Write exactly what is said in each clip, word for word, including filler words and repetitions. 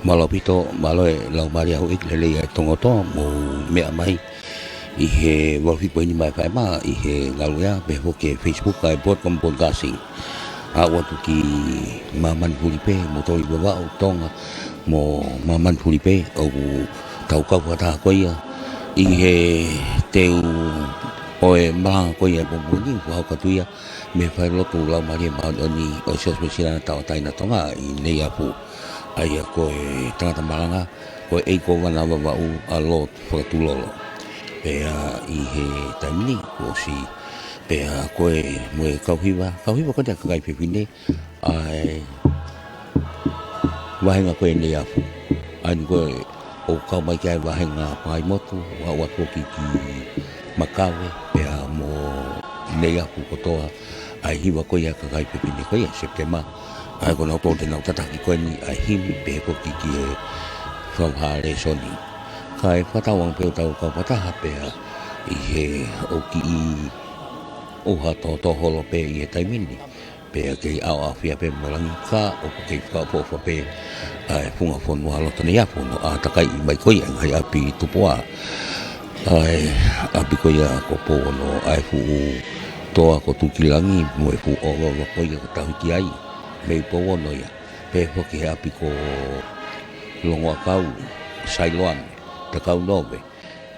Mālō ʻaupito, mālō e laumālie ʻa e houʻeiki lelei ʻa e Tonga kotoa, mou meʻa mai ʻi he valu fitu poini nima F M ʻi he ngaluʻea, pehē foki ki he Facebook ʻa e Broadcom Broadcasting. Aʻu atu ki māmani fuli pē, mo Tonga, Vavaʻu, Tonga, mo māmani fuli pē, ʻoku tau kau fakataha ko ia ʻi he teu ʻo e malanga ko ia ʻo e pongipongi ni, fakahoko atu ia mei he Falelotu Laumālie Māʻoniʻoni ʻo e Siasi Uēsiliana Tauʻatāina Tonga ʻi Neiafu. ʻA ia ko e tangata malanga, ko e ʻEiki Kōvana Vavaʻu ʻa Lord Fakatulolo. Pea ʻi he taimi ni, kuo ʻosi, pea ko e mo e kau hiva, kau hiva ko eni ʻa e kakai fefine, ʻa e vahenga ko ē Neiafu. ʻA ia ko ē ʻoku kau mai ki ai vahenga Pangaimotu, ʻo aʻu atu ki, ki Makave, pea mo Neiafu kotoa, ʻa e hiva ko ia ʻa e kakai fefine ko ia, Sepitema. ʻA ia ko nautolu te nau tataki ko eni ʻa e himi, pehē foki ki he fakahā lēsoni. Kae fakatauange pē ʻo tau kau fakataha pea ʻi he ʻoku kiʻi ʻuha tohotoho holo pē ʻi he taimi ni. Pea kei ʻaoʻaofia pē mo e langi ka ʻoku kei fakaʻofoʻofa pē ʻa e funga fonua loto Neiafu hono ʻātakaiʻi mai ko ia ʻa e ngaahi ʻapi tupuʻa. ʻA e ʻapi ko ia ko Pouono, ʻa e fuʻu toa ko Tuʻukilangi, mo e fuʻu ʻova ko ia ko Tauhiki ai, mei Pouono ia. Pehē foki he ʻapi ko Longoakau, Sailoame, Takaunove,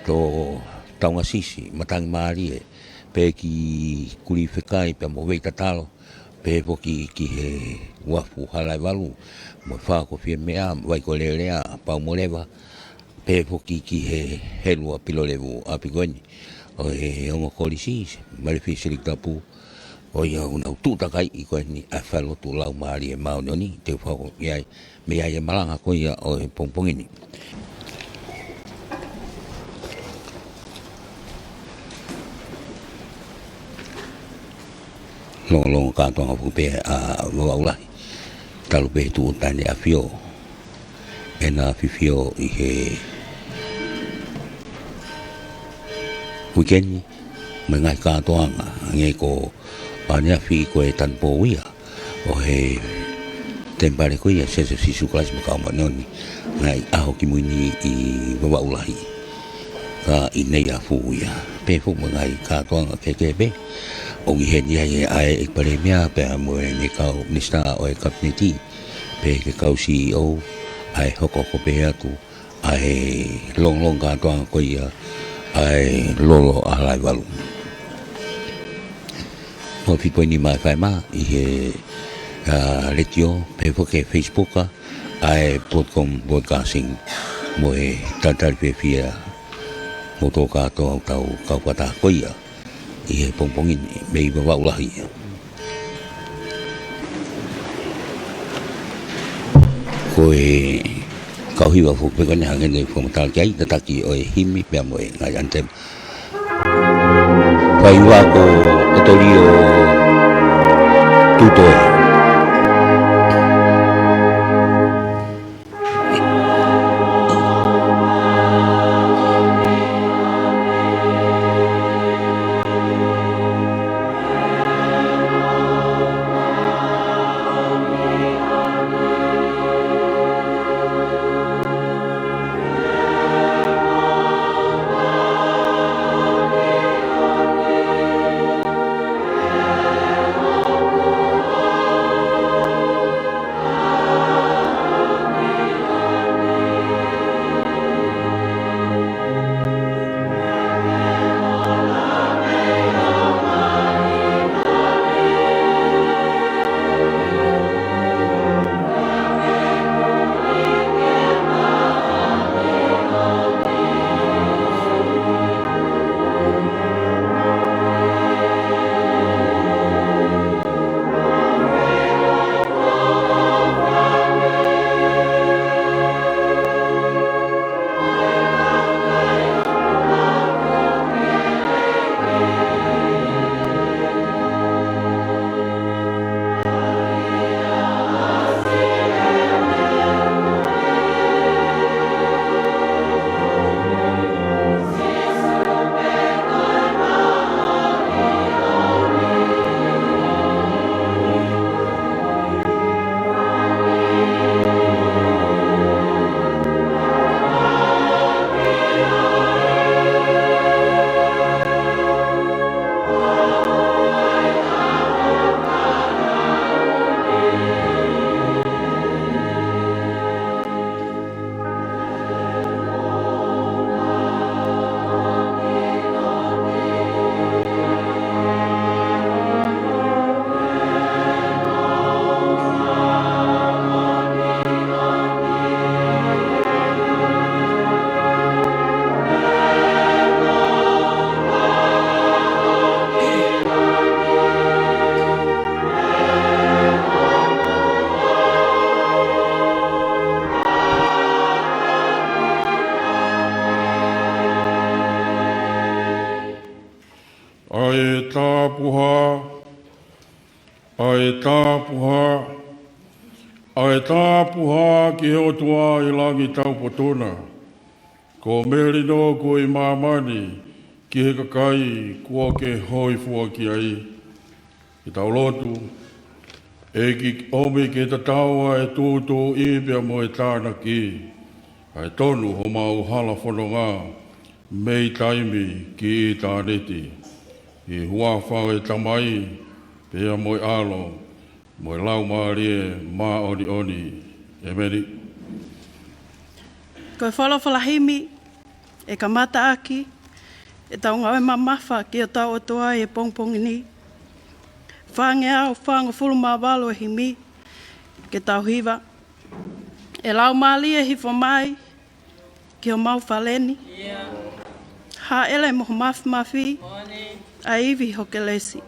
Tō Taungasisi, Matangimālie, pehē ki Kulifekai, pea mo Veitatalo, pehē foki ki he uafu Halaevalu, mo e fā ko Fiemea, Vaikolelea, Paumoleva, pehē foki ki he helu ʻa Pilolevu, ʻapi ko eni ʻo e ongo kolisi, Malefi Silikitapu, ʻo ia ʻoku nau tuʻutakaiʻi ko eni ʻa e Falelotu Laumālie Māʻoniʻoni, te u fakahoko ki ai, mei ai e malanga ko ia ʻo e pongipongi ni. Longolongo kātoanga foki pē ʻa Vavaʻu Lahi. Talu pē he tuʻu ʻa ʻEne ʻAfio, ʻEna ʻAfifio ʻi he uike ni, mo e ngaahi kātoanga, hangē ko ʻaneafi ko e tanupou ia ʻo e temipale ko ia ʻo e Siasi ʻo Sīsū Kalaisi mo e Kau Māʻoniʻoni, ngaahi ʻaho kimui ni ʻi Vavaʻu Lahi. Ka ʻi Neiafu ia. Pehē foki mo e ngaahi kātoanga kehekehe pē. ʻOku ʻi heni ai ʻa e ʻEiki Palēmia pea mo ʻene kau minisitā ʻo e Kapineti. Pehē ki he kau C E O, ʻa e hokohoko pē atu ʻa e longolongo kātoanga ko ia ʻa e lolo ʻa Halaevalu. Mo e fitu poini nima F M ʻi he, ʻa, letiō, pehē foki ki he Facebook ʻa e Broadcom Broadcasting, mo e talitali fiefia mo tō kātoa ʻoku tau kau fakataha ko ia ʻi he pongipongi ni mei Vavaʻu Lahi. Ko e kau hiva foki pē ko eni hangē ne u fakamatala ki ai, tataki ʻo e himi pea mo e ngaahi anthem. Fai hiva ko ʻOtolio Tutoe. ʻOtua ki he ʻOtua ʻi langi taupotu na, ko e melino ʻoku ʻi māmani ki he kakai kuo ke hōifua ki ai. Ke tau lotu. ʻEiki, ʻomi ke tatau ʻa e tūtuuʻi pea mo e tānaki, ʻa e tonu homau hala fononga mei taimi ki ʻitāniti. ʻI he huafa ʻo e Tamai, pea mo e ʻAlo, mo e Laumālie Māʻoniʻoni. ʻEmeni. Ko e folofola himi ʻe kamata ʻaki ʻetau ngāue mamafa ki hotau ʻOtua ʻi he pongipongi ni. Fāngeau fāngofulu mā valu e himi, ke tau hiva. ʻE Laumālie, hifo mai ki homau fale ni. Hāʻele mo ho māfimafi ʻa e ivi ho kelesi.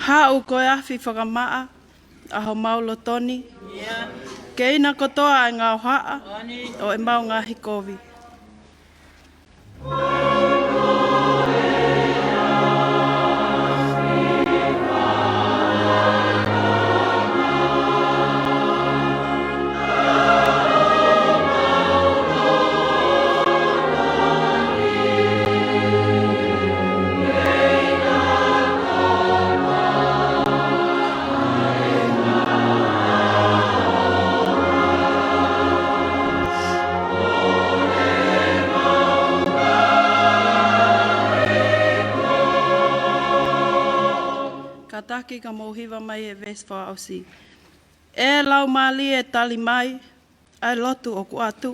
Haʻu ko e afi fakamaʻa ʻa homau loto ni. Keina kotoa ʻa e ngaahi haʻa ʻo ʻemau ngaahi kovi. Kātaki ka mou hiva mai e veesi fakaʻosi. ʻE Laumālie, tali mai ʻa e lotu ʻoku ʻatu.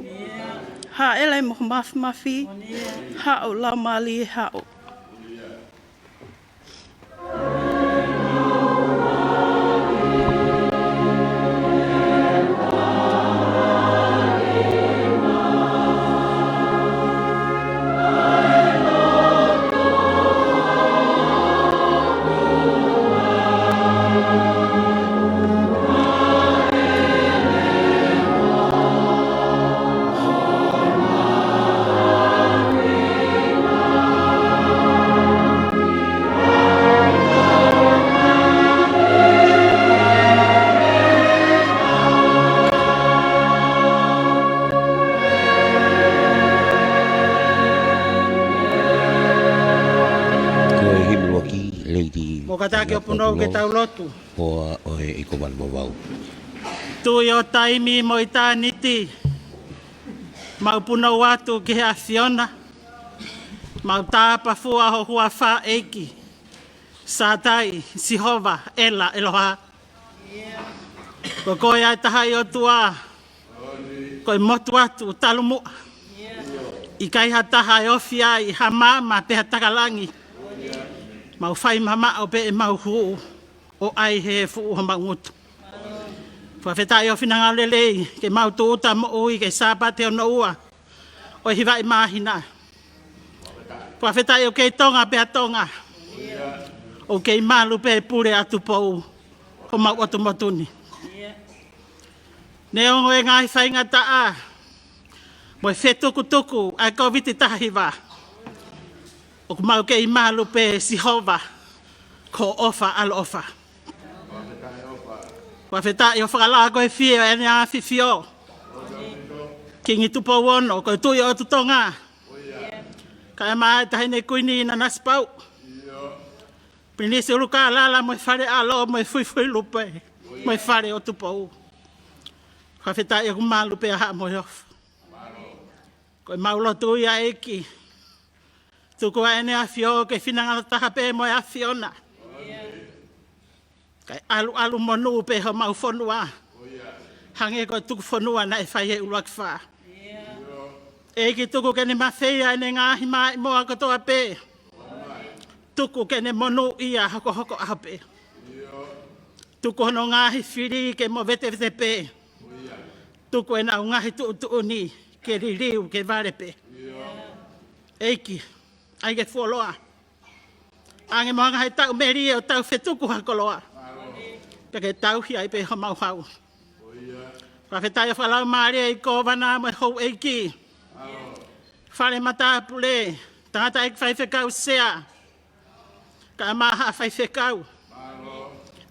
Hāʻele mo ho māfimafi. Haʻu Laumālie, haʻu. Ko e himi ʻuluaki, Lady. Mo kātaki ʻo punou ke tau lotu. Hoa ʻo e ʻEiki Vavau. Tuʻi ʻo taimi mo ʻitāniti, mau punou atu ki he ʻAfiona, mau tāpafua ho huafa ʻEiki, Sātai, Sihova, ʻEla, ʻEloha. Ko koe ʻa e taha ʻi ʻOtua, ko e motu atu talu muʻa. ʻIkai ha taha ʻe ofi ai ha maama pe ha taka langi. Mau fai mamaʻo pē ʻemau hū ʻo ʻai he fuʻu homau ngutu. Fakafetaʻi ʻo finangalo lelei ke mau tūʻuta moʻui ki he Sāpate hono ua ʻo e hiva ʻi māhina. Fakafetaʻi ʻoku kei Tonga pē ʻa Tonga. ʻOku kei malu pē pule ʻa Tupou, homau ʻotu motu ni. Neongo e ngaahi faingataʻa mo e fetukutuku ʻa e Kōviti taha hiva, ʻoku mau kei malu pē Sihova, ko ho ʻofa ʻaloʻofa. Fakafetaʻi ʻo fakalaka ko e fie ʻo ʻEne ʻAfifio, Kingi Tupou Ono, ko e Tuʻi ʻo e ʻOtu Tonga. Kae ʻumaʻā e Taʻahine Kuini Nanasipauʻu, Pilinisi ʻUlukālala mo e Fale ʻAlo mo e Fuifui Lupe mo e Fale ʻo Tupou. Fakafetaʻi ʻoku malu pē ʻa Haʻa Moheofo. Ko ʻemau lotu ia ʻEiki, tuku ʻa ʻEne ʻAfio ke finangalo taha pē mo e ʻAfiona, kae ʻaluʻalu monū pē homau fonua. Hangē ko e tuku fonua naʻe fai he ʻuluaki fā. ʻEiki, tuku ke ne mafeia ʻene ngaahi maʻimoa kotoa pē. Tuku ke ne monūʻia hokohoko ʻaho pē. Tuku hono ngaahi fili ke movetevete pē. Tuku ʻenau ngaahi tuʻutuʻuni ke liliu, ke vale pē. ʻEiki, ʻai ke fuoloa. ʻAnge mo anga he taʻu melie ʻo tau fetuku ha koloa. Pea ke tauhi ai pē homau hau. Fakafetaʻi ʻo fakalaumālie ʻEiki Kōvana mo e houʻeiki. Fale matāpule, tangataʻeiki faifekau, sea, kae ʻumaʻā haʻa faifekau.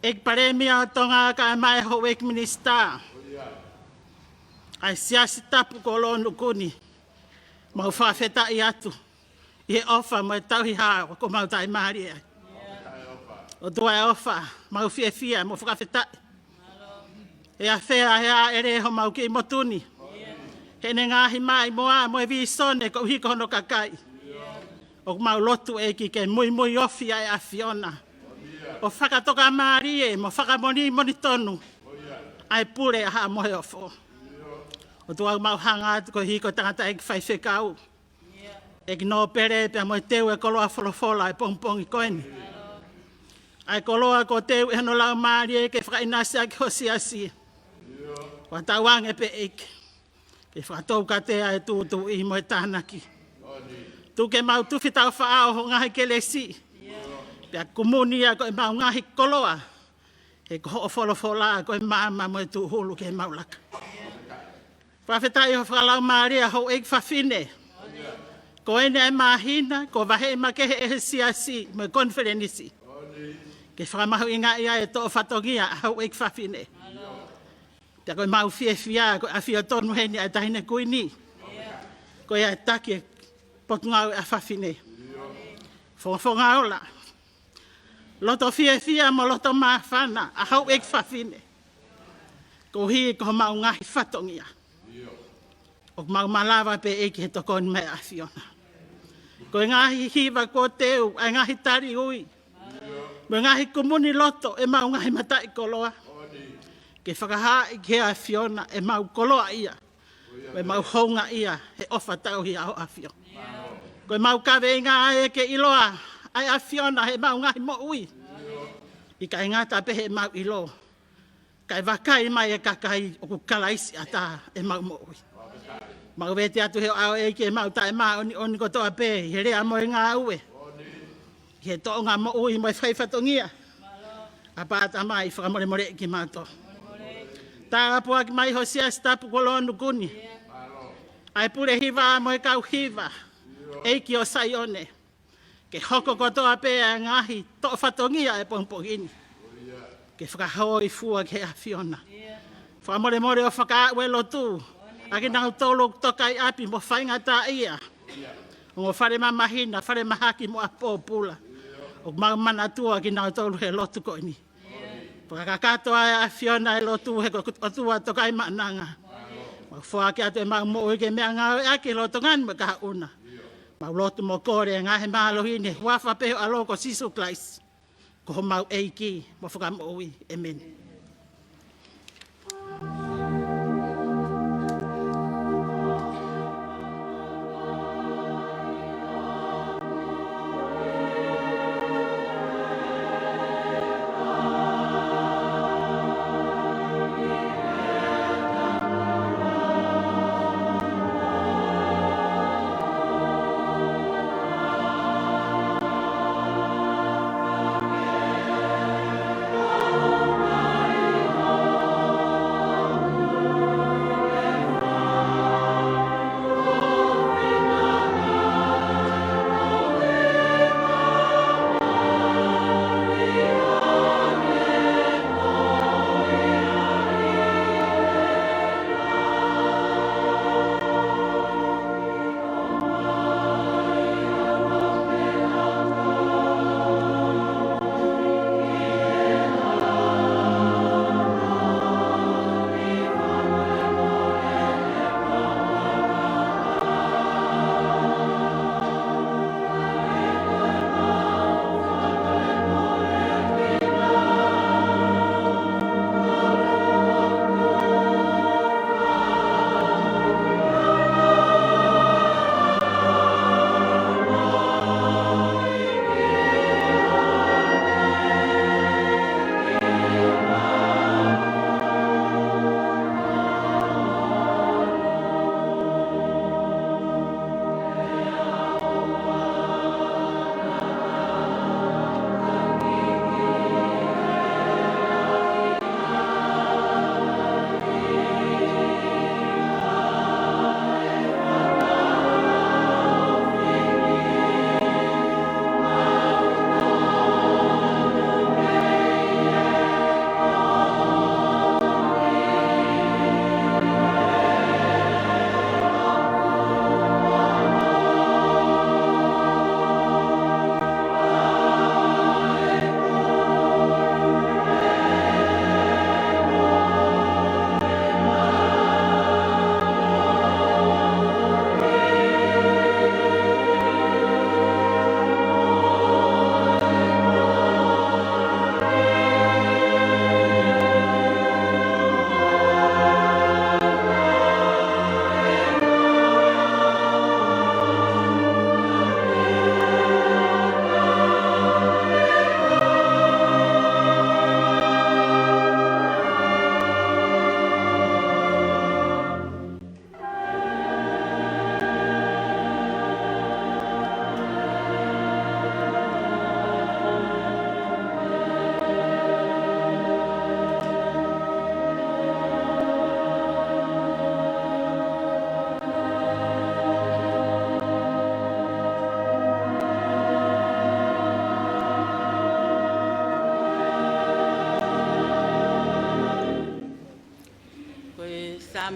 ʻEiki Palēmia ʻo Tonga kae ʻumaʻā e houʻeiki minisitā. ʻA e Siasi Tapu ko Lōnukuni. Mau fakafetaʻi atu ʻi he ʻofa mo e tauhi hao kuo mau taʻimālie ai. ʻOtua ʻe ʻofa, mau fiefia mo fakafetaʻi. ʻE ʻafea he ʻaʻele homau kiʻi motu ni, heʻene ngaahi maʻimoa mo e vīsone koeʻuhi ko hono kakai. ʻOku mau lotu ʻEiki ke muimui ofi ʻa e ʻAfiona ʻo fakatokamālie mo fakamonimoni tonu ʻa e pule ʻa Haʻa Moheofo. ʻOtua, mau hanga atu koeʻuhi ko e tangataʻeiki faifekau. ʻEiki Nōpele, pea mo e teu e koloa folofola ʻo e pongipongi ko eni. ʻA e koloa kuo teu ʻe hono Laumālie ke fakaʻinasi ʻaki ho siasi. Kuo tauange pē ʻEiki ke fakatoukatea e tūtuuʻi mo e tānaki. Tuku ke mau tufi taufaʻao ho ngaahi kelesi. Pea kumuni ia ko ʻemau ngaahi koloa, he ko hoʻo folofola ko e maama mo e tūhulu ki heʻemau laka. Fakafetaʻi ʻo fakalaumālie ʻa houʻeiki fafine. Ko eni ʻa e māhina kuo vaheʻi makehe ʻe he siasi mo e konifelenisi ke fakamahuʻingaʻi ai e toʻo fatongia ʻa houʻeiki fafine. Pea ko ʻemau fiefia ko e ʻafio tonu heni ʻa e Taʻahine Kuini, ko ia ʻe taki e Potungāue ʻa Fafine. Fofonga ola, loto fiefia mo loto māfana ʻa houʻeiki fafine koeʻuhi ko homau ngaahi fatongia. ʻOku mau malava pē ʻEiki he tokoni mai ʻa e ʻAfiona. Ko e ngaahi hiva kuo teu, ʻa e ngaahi tali ui, mo e ngaahi kumuni loto ʻemau ngaahi mataʻikoloa, ke fakahaaʻi ki he ʻAfiona ʻemau koloaʻia mo ʻemau houngaʻia he ʻofa tauhi ʻa ho ʻAfio. Ko ʻemau kaveinga ē ke ʻiloa ʻa e ʻAfiona heʻemau ngaahi moʻui, ʻikai ngata pē heʻemau ʻilo, kae vakai mai e kakai ʻoku Kalaisi ʻatā ʻemau moʻui. Mau vete atu he ʻao ʻEiki ʻemau taʻemāʻoniʻoni kotoa pē ʻi he lea mo e ngāue, ʻi he tōʻonga moʻui mo e fai fatongia. ʻApā Tamai, fakamolemoleʻi kimautolu. Tāpuaki mai ho Siasi Tapu ko Lōnukuni, ʻa e pule hiva mo e kau hiva, ʻEiki ʻo Saione, ke hoko kotoa pē ʻa e ngaahi toʻo fatongia ʻo e pongipongi ni ke fakahōifua ki he ʻAfiona. Fakamolemole ʻo fakaaʻu e lotu ʻa kinautolu ʻoku toka ʻi ʻapi mo faingataʻaʻia, ongo fale mamahina, fale mahaki mo ʻapi pōpula. ʻOku mau manatua kinautolu he lotu ko eni. Fakakakato ʻa e ʻAfiona e lotu he ko e ʻOtua Tokaimaʻananga. Mau foaki atu ʻemau moʻui ke meʻangāueʻaki lolotonga ni mo e kahaʻu na. Mau lotu mo kole e ngaahi mālohi ni he huafa pē ho ʻAlo ko Sīsū Kalaisi, ko homau ʻEiki mo Fakamoʻui. ʻĒmeni.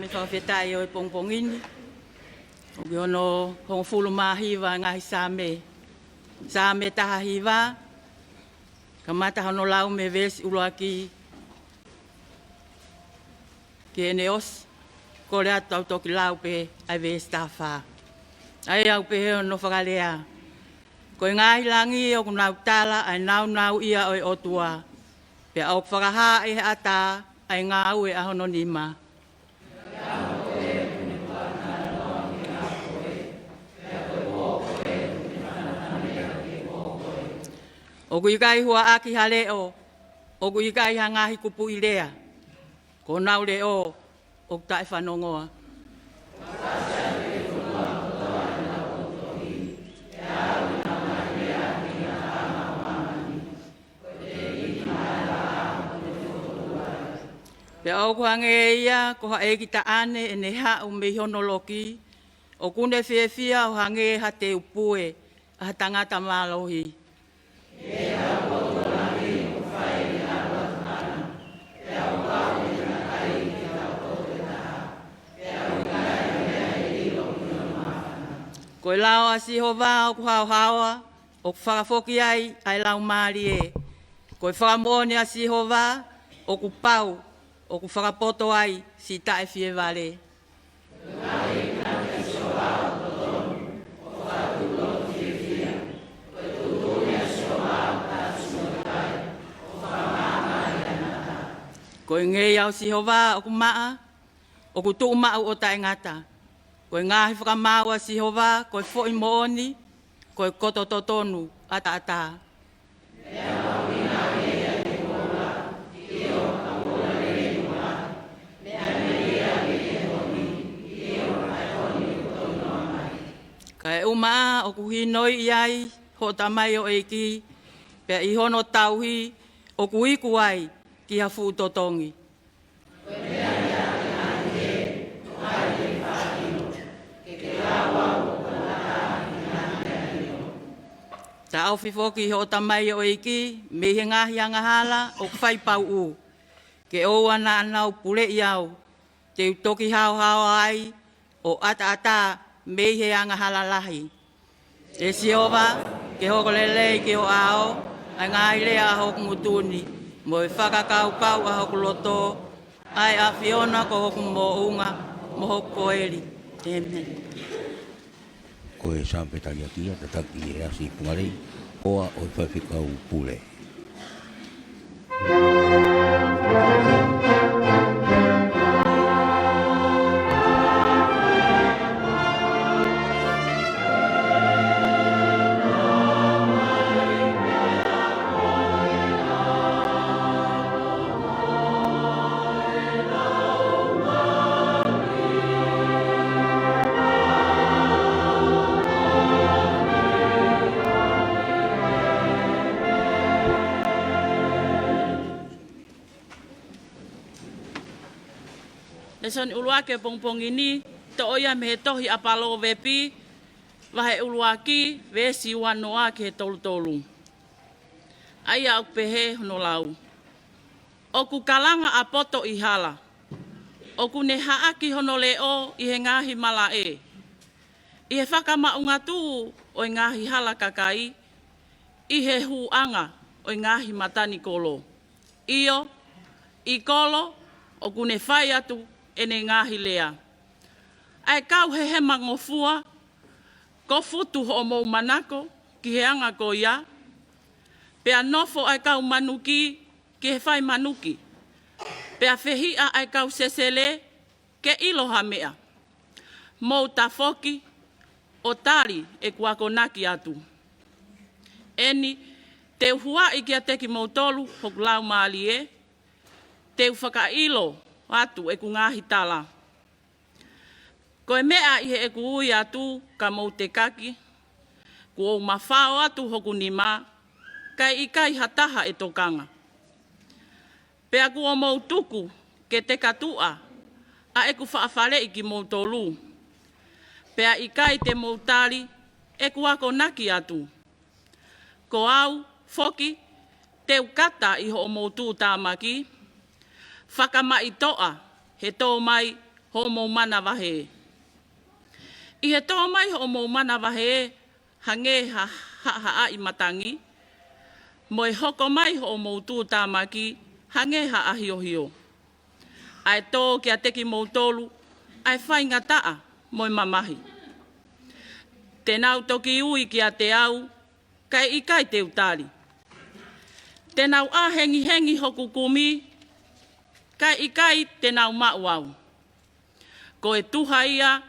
Fakafetaʻi ʻo e pongipongi ni. ʻOku ʻi hono hongofulu mā hiva e ngaahi Saame. Saame taha hiva. Kamata hono lau mei he veesi ʻuluaki ki heʻene ʻosi. Kole atu tau toki lau pē ʻa e veesi taha fā. ʻA ia ʻoku pehē hono fakalea: Ko e ngaahi langi ʻoku nau tala ʻa e nāunauʻia ʻo e ʻOtua, pea ʻoku fakahā ʻe he ʻatā ʻa e ngāue ʻa hono nima. ʻOku ʻikai huaʻaki ha leʻo, ʻoku ʻikai ha ngaahi kupuʻi lea. Ko honau leʻo ʻoku taʻefanongoa. Pea ʻoku hangē ia ko ha ʻeiki taʻane ʻene haʻu mei hono loki, ʻoku ne fiefia ʻo hangē ha teu pue ʻa ha tangata mālohi. Ko e lao ʻa Sihova ʻoku haohaoa, ʻoku fakafoki ai ʻa e laumālie. Ko e fakamoʻoni ʻa Sihova ʻoku pau, ʻoku fakapoto ai siʻi taʻefievale. Ko e ngeia ʻo Sihova ʻoku maʻa, ʻoku tuʻumaʻu ʻo taʻengata. Ko e ngaahi fakamaau ʻa Sihova ko e foʻi moʻoni, ko e koto totonu ʻataʻatā. Kae ʻumaʻā ʻoku hinoiʻi ai hoʻo tamaioʻeiki, pea ʻi hono tauhi ʻoku iku ai ki ha fuʻu totongi. Taʻofi foki hoʻo tamaioʻeiki mei he ngaahi angahala ʻoku fai pauʻu, ke ʻoua naʻa nau puleʻi au. Te u toki haohaoa ai ʻo ʻataʻatā mei he angahala lahi. ʻE Sihova, ke hoko lelei ki ho ʻao ʻa e ngaahi lea ʻa hoku ngutu ni, mo e fakakaukau ʻa hoku loto, ʻa e ʻAfiona ko hoku moʻunga mo hoku koeli. ʻĒmeni. Ko e Saame taliaki ia, tataki ʻe ʻAsi Pungalei, hoa ʻo e faifekau pule. Lēsoni ʻuluaki ʻo e pongipongi ni, toʻo ia mei he tohi ʻa Palōvepi, vahe ʻuluaki, veesi uanoa ki he tolutolu. ʻA ia ʻoku pehē hono lau: ʻOku kalanga ʻa poto ʻi hala, ʻoku ne haʻaki hono leʻo ʻi he ngaahi malaʻe, ʻi he fakamaʻungatuʻu ʻo e ngaahi hala kakai, ʻi he hūʻanga ʻo e ngaahi matanikolo. ʻIo, ʻi kolo ʻoku ne fai atu ʻene ngaahi lea. ʻA e kau hehema ngofua, ko futu hoʻomou manako ki he anga ko ia, pea nofo ʻa e kau manuki ki he fai manuki, pea fehiʻa ʻa e kau sesele ke ʻilo ha meʻa. Mou tafoki ʻo tali ʻeku akonaki atu. ʻEni, te u huaʻi kiate kimoutolu hoku laumālie, te u fakaʻilo atu ʻeku ngaahi tala. Ko e meʻa ʻi heʻeku ui atu ka mou tekaki, kuo u mafao atu hoku nima, kae ʻikai ha taha ʻe tokanga. Pea kuo mou tuku ke tekatuʻa ʻa ʻeku faʻa faleʻi kimoutolu, pea ʻikai te mou tali ʻeku akonaki atu. Ko au foki te u kata ʻi hoʻomou tuʻutāmaki, fakamaʻitoʻa he tō mai hoʻomou manavahē. ʻI he tō mai hoʻomou manavahē hangē ha haʻahaʻaʻi matangi, mo e hoko mai hoʻomou tuʻutāmaki hangē ha ʻahiohio. ʻA e tō kiate kimoutolu ʻa e faingataʻa mo e mamahi. Te nau toki ui kiate au, kae ʻikai te u tali. Te nau ʻā hengihengi hoku kumi, kae ʻikai te nau maʻu au. Ko e tuha ia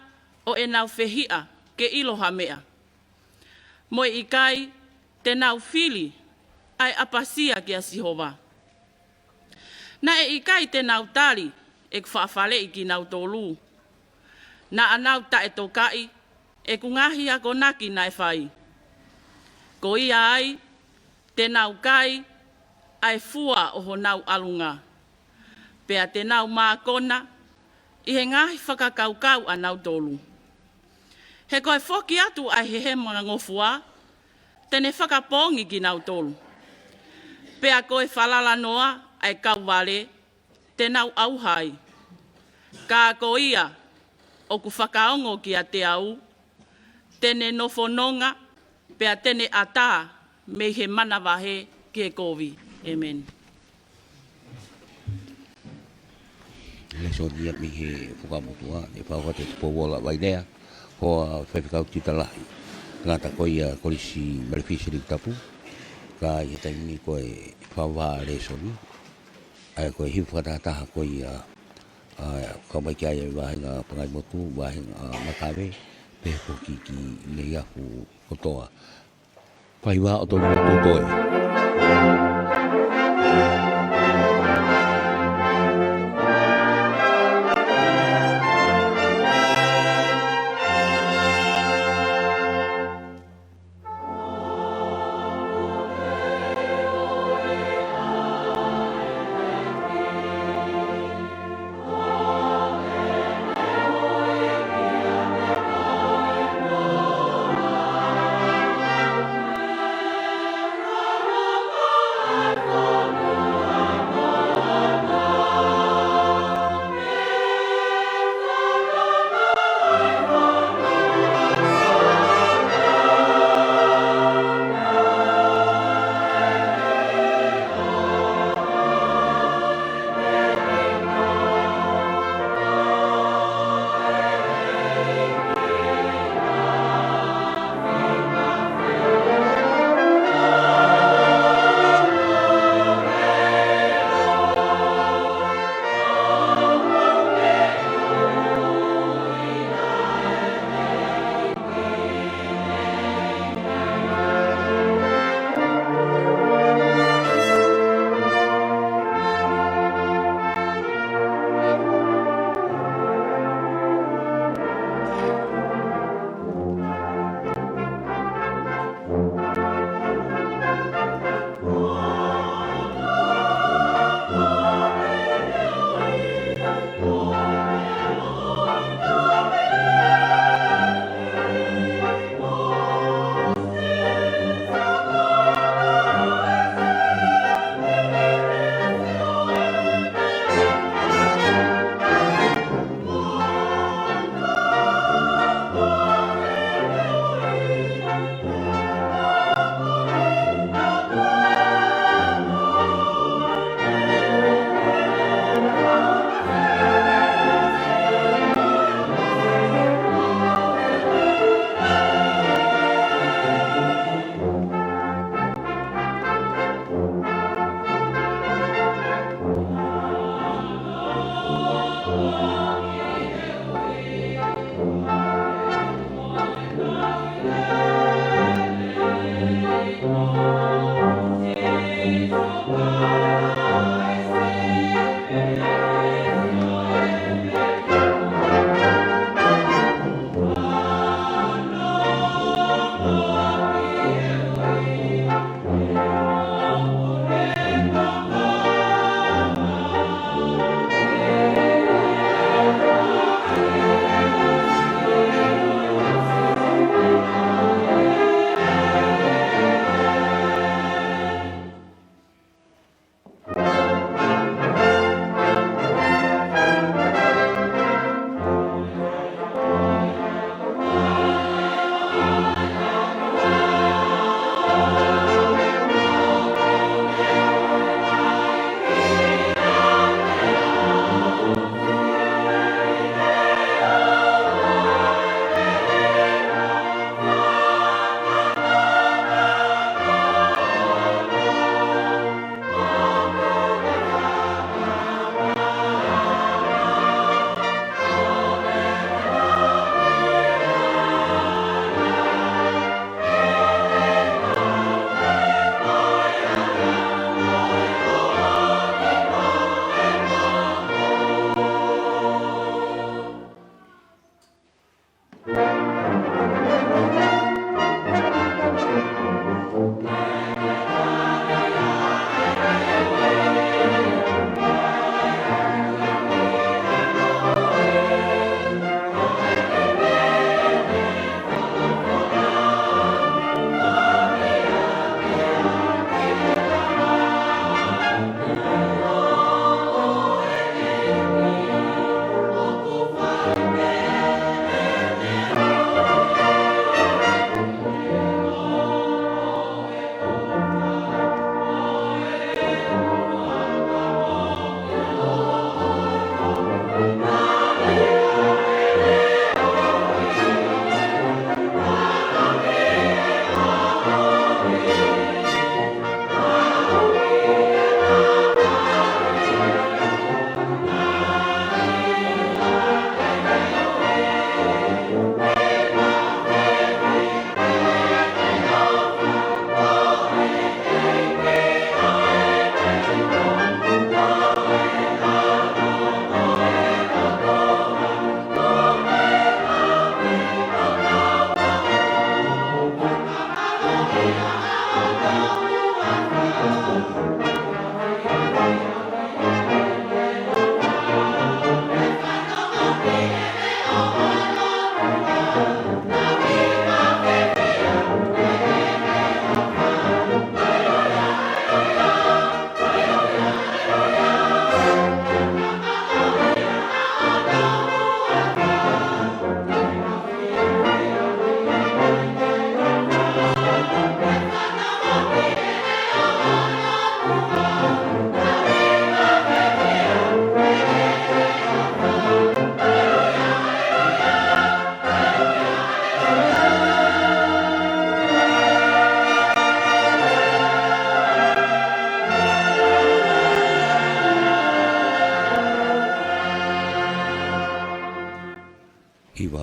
ʻo ʻenau fehiʻa ke ʻilo ha meʻa, mo e ʻikai te nau fili ʻa e ʻapasia kia Sihova. Naʻe ʻikai te nau tali ʻeku faʻa faleʻi kinautolu. Naʻa nau taʻetokaʻi ʻeku ngaahi akonaki naʻe fai. Ko ia ai, te nau kai ʻa e fua ʻo honau ʻalunga, pea te nau mākona ʻi he ngaahi fakakaukau ʻanautolu. He ko e foki atu ʻa e hehemangofua, te ne fakapoongi kinautolu. Pea ko e falalanoa ʻa e kauvale, te nau ʻauha ai. Ka ko ia ʻoku fakaongo kiate au, te ne nofo nonga, pea te ne ʻatā mei he manavahē ki he kovi. ʻĒmeni. Lēsoni ia mei he Fuakava Motuʻa, ʻe fakaʻofa atu ʻe Tupou Ola Vailea, hoa faifekau tiuta lahi. Ngata ko ia Kolisi Malefiseli Tapu, ka ʻi he taimi ni ko e fakavā lēsoni, ʻa ia ko e hiva fakatahataha ko ia, ʻa, kau mai ki ai ʻa e vāhenga Pangaimotu, vāhenga Makave, pehē foki ki Neiafu kotoa. Fai vā ʻo tonu ʻo tō toe.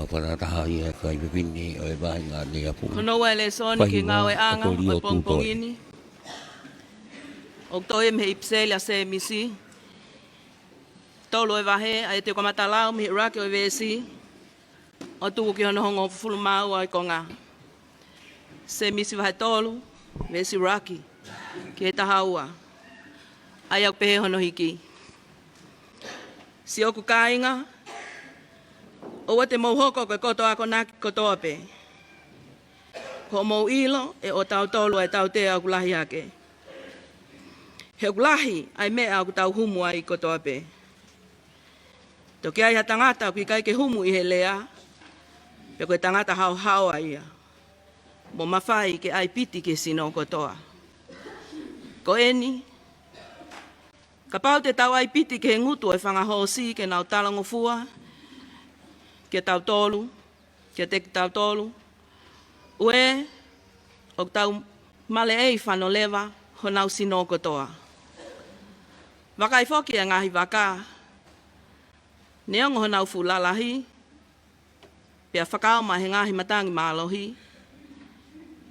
Fakataha ia ʻa e kakai fefine ʻo e vahenga Neiafu. Ko hono ua e lēsoni ki he ngāueʻanga ʻo e pongipongi ni. ʻOku toʻo ia mei he ʻipiseli ʻa Sēmisi. Tolu e vahe, ʻa ia te u kamata lau mei he ʻuluaki ʻo e veesi ʻo tuku ki hono hongofulu mā ua ʻo e konga. Sēmisi vahe tolu, veesi ʻuluaki ki he taha ua. ʻA ia ʻoku pehē hono hiki. Siʻoku kāinga, ʻoua te mou hoko ko e koto akonaki kotoa pē. Ko hoʻomou ʻilo ʻe ʻotautolu ʻa e tautea ʻoku lahi hake. He ʻoku lahi ʻa e meʻa ʻoku tau humu ai kotoa pē. Toki ʻi ai ha tangata ʻoku ʻikai ke humu ʻi he lea, pea ko e tangata haohaoa ia, mo mafai ke ʻaipiti ki he sino kotoa. Ko eni, kapau te tau ʻaipiti ki he ngutu ʻo e fanga hoosi ke nau talangofua kiate kitautolu, kiate kitautolu, ʻoku tau maleʻei fano leva honau sino kotoa. Vakai foki ʻa e ngaahi vaka, neongo honau fuʻu lalahi, pea fakaʻamu ʻi he ngaahi matangi mālohi,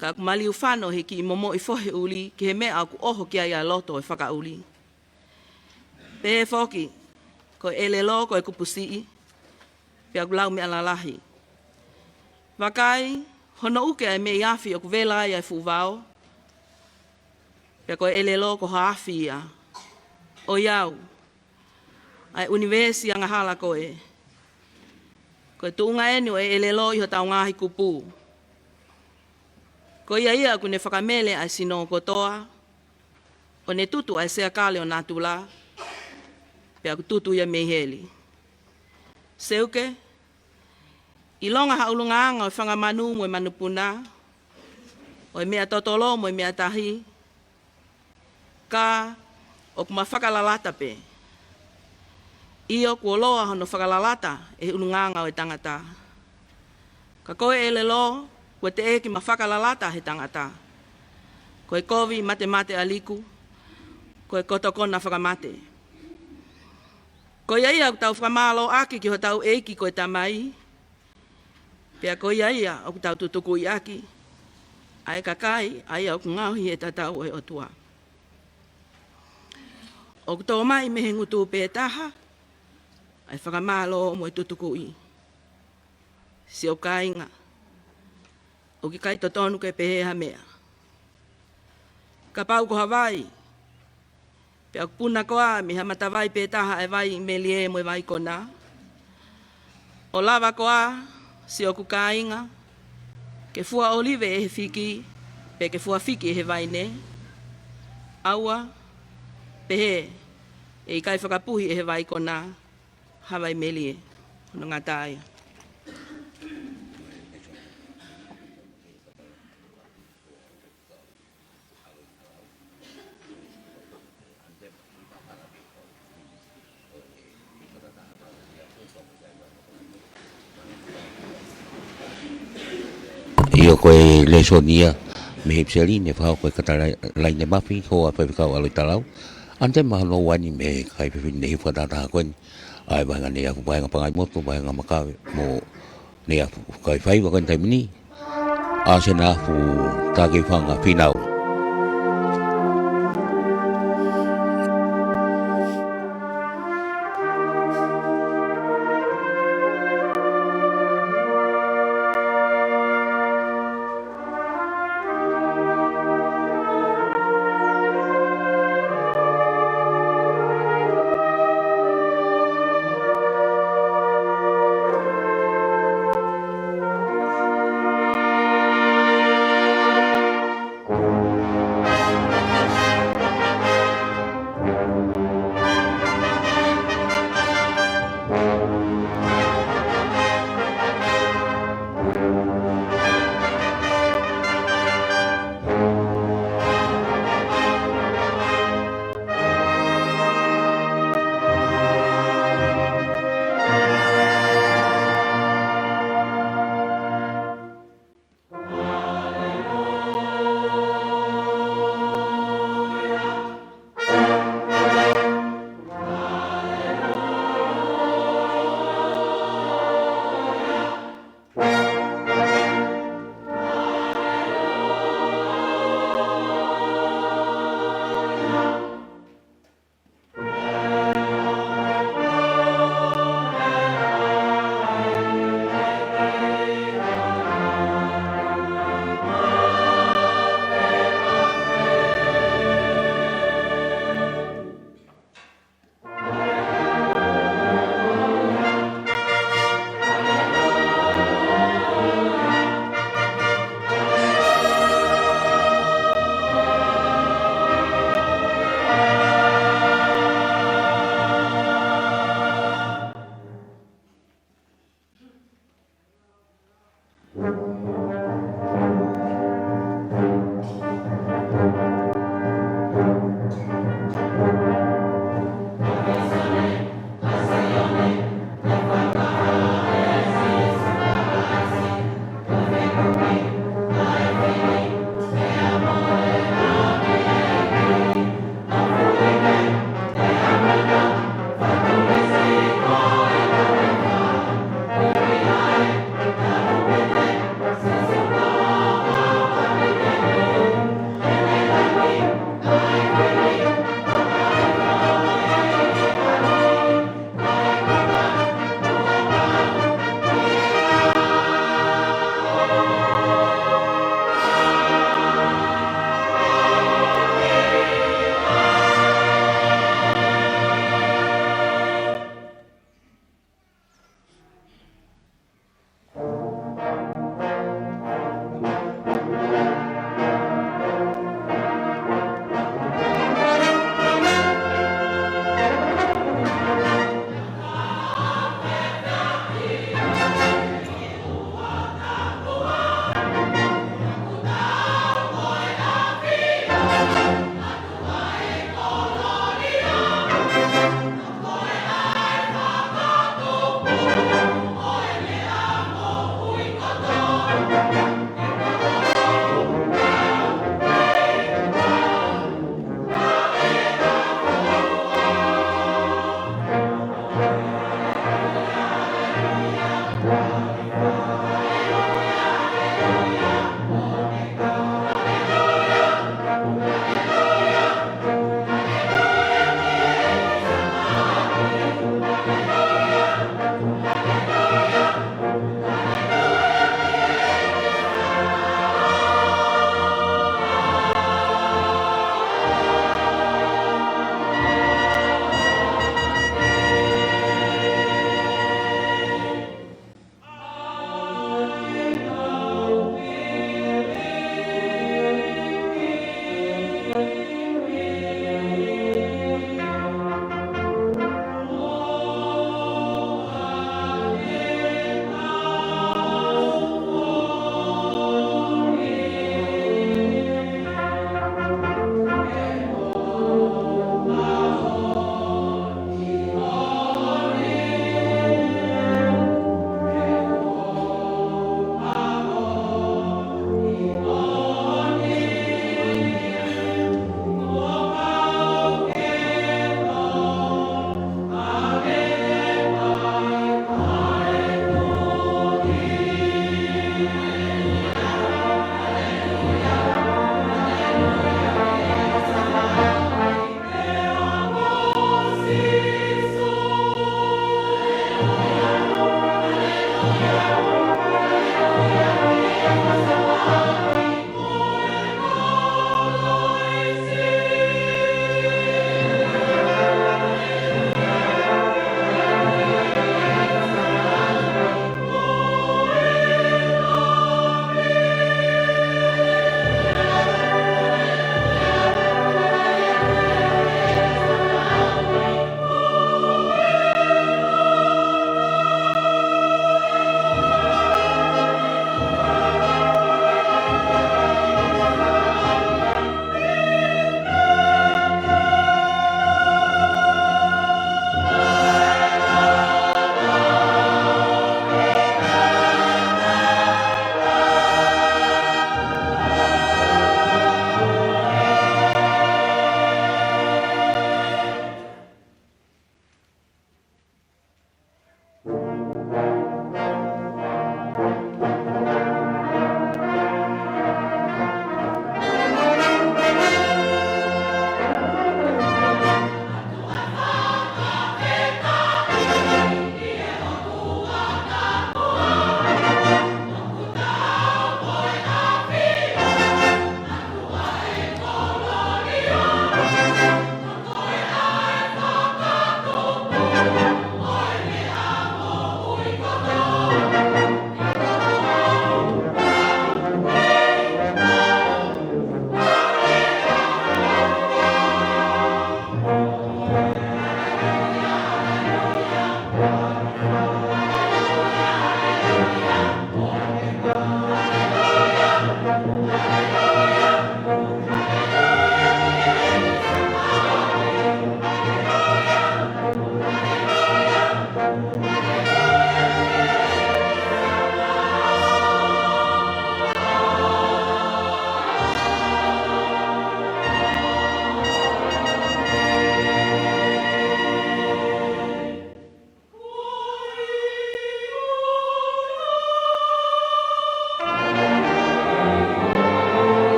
ka ʻoku maliu fano ʻi he kiʻi momoʻi fohe ʻuli ki he meʻa ʻoku ʻoho ki ai ʻa e loto ʻo e fakaʻuli. Pehē foki, ko e ʻelelo ko e kupusiʻi, pea ʻoku lau meʻa lalahi. Vakai, hono ʻuke ʻa e meʻi afi ʻoku vela ai ʻa e fuʻu vao, pea ko e ʻelelo ko ha afi ia. ʻOiauē, ʻa e ʻunivēsi angahala ko ē. Ko e tuʻunga eni ʻo e ʻelelo ʻi hotau ngaahi kupu. Ko ia ia ʻoku ne fakamele ʻa e sino kotoa, ʻo ne tutu ʻa e seakale ʻo natula, pea ʻoku tutu ia mei heli. Seuke, ʻilonga ha ʻulungaanga ʻo e fanga manu mo e manupuna, ʻo e meʻa totolo mo e meʻa tahi, ka ʻoku ma fakalalata pē. ʻIo, kuo loa hono fakalalata ʻe he ʻulungaanga ʻo e tangata. Ka ko e ʻelelo, kuo teʻeki ma fakalalata ʻe he tangata. Ko e kovi matemate ʻa liku, ko e koto kona fakamate. Ko ia ia ʻoku tau fakamālō ʻaki ki hotau ʻEiki ko e Tamai, pea ko ia ia ʻoku tau tutukuʻi ʻaki ʻa e kakai, ʻa ia ʻoku ngaohi ʻi he tatau ʻo e ʻOtua. ʻOku tō mai mei he ngutu pē taha ʻa e fakamālō mo e tutukuʻi. Siʻoku kāinga, ʻoku ʻikai totonu ke pehē ha meʻa. Kapau ko ha vai, pea ʻoku puna koā mei ha matavai pē taha ʻa e vai melie mo e vai kona, ʻo lava koā, siʻoku kāinga, ke fua ʻōlive ʻe he fiki, pe ke fua fiki ʻe he vaine? ʻAua, pehē ʻe ʻikai fakapuhi ʻe he vai kona ha vai melie. Hono ngata ia. ʻIo, ko e lēsoni ia mei he ʻipiseli ne fakahoko ʻe Katalaine Mafi, hoa ʻo e faifekau ʻAlo ʻi Talau. Antema hono ua eni mei he kakai fefine ne hifo fakataha ko eni, ʻa e vahenga Neiafu, vahenga Pangaimotu, vahenga Makave, mo Neiafu. Kae fai ʻa e vakai taimi ni, ʻa Senafu Takeifanga Finau.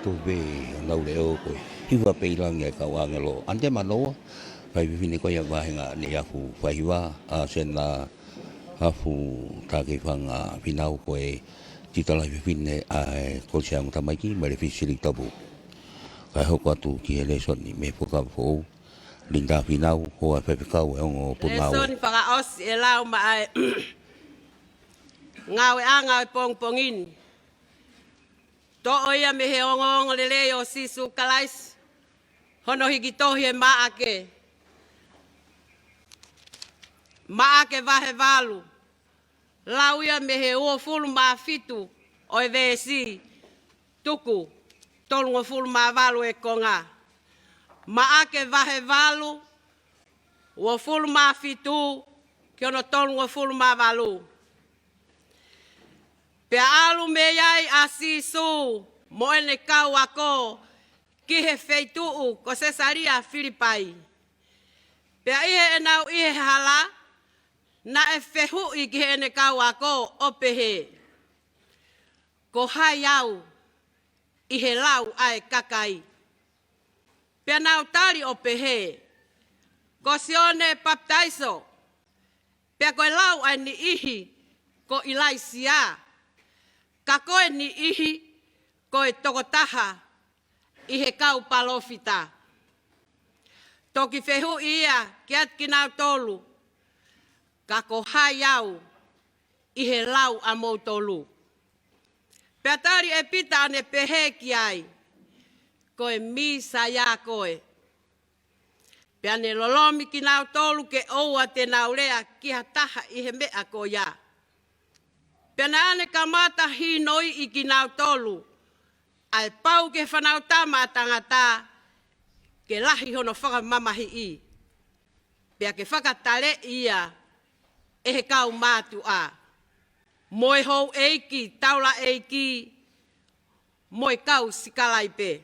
Ko e pē ʻenau leʻo ko e hiva pē ʻi langi ʻa e kau ʻāngelo. ʻAne Manoa, kakai fefine ko ia vahenga Neiafu Faiva, ʻa Sena Hafu Takeifanga Finau ko e titalahi fefine ʻa e Kolisi ʻa e Ongo Tamaiki, mo e Lefisi Sili Tapu. Kae hoko atu ki he lēsoni mei he Fuakava Foʻou, Linda Finau, hoa faifekau ʻa e Ongo Potungāue. Lēsoni fakaʻosi ʻe lau maʻa e ngāueʻanga ʻo e pongipongi ni. Toʻo ia mei he ongoongolelei ʻo Sīsū Kalaisi, hono hiki tohi ʻe Maʻake. Maʻake vahe valu. Lau ia mei he uofulu mā fitu ʻo e veesi, tuku tolungofulu mā valu e konga. Maʻake vahe valu, uofulu mā fitu ki hono tolungofulu mā valu. Pea ʻalu mei ai ʻa Sīsū mo ʻene kau ako ki he feituʻu ko Sesalia Filipai. Pea ʻi heʻenau ʻi he hala, naʻe fehuʻi ki heʻene kau ako ʻo pehē, Ko hai au ʻi he lau ʻa e kakai? Pea nau tali ʻo pehē, Ko Sione Papitaiso. Pea ko e lau ʻa e niʻihi, Ko ʻIlaisiā. Ka ko e niʻihi, Ko e tokotaha ʻi he kau palōfita. Toki fehuʻi ia kiate kinautolu, Ka ko hai au ʻi he lau ʻamoutolu? Pea tali ʻe Pita ʻo ne pehē ki ai, Ko e Mīsaia koe. Pea ne lolomi kinautolu ke ʻoua te nau lea ki ha taha ʻi he meʻa ko ia. Pea naʻa ne kamata hinoiʻi kinautolu, ʻa e pau ki he Fanautama ʻa Tangata, ke lahi hono fakamamahiʻi, pea ke fakataleʻi ia ʻe he kau mātuʻa, mo e houʻeiki taulaʻeiki, mo e kau sikalaipe.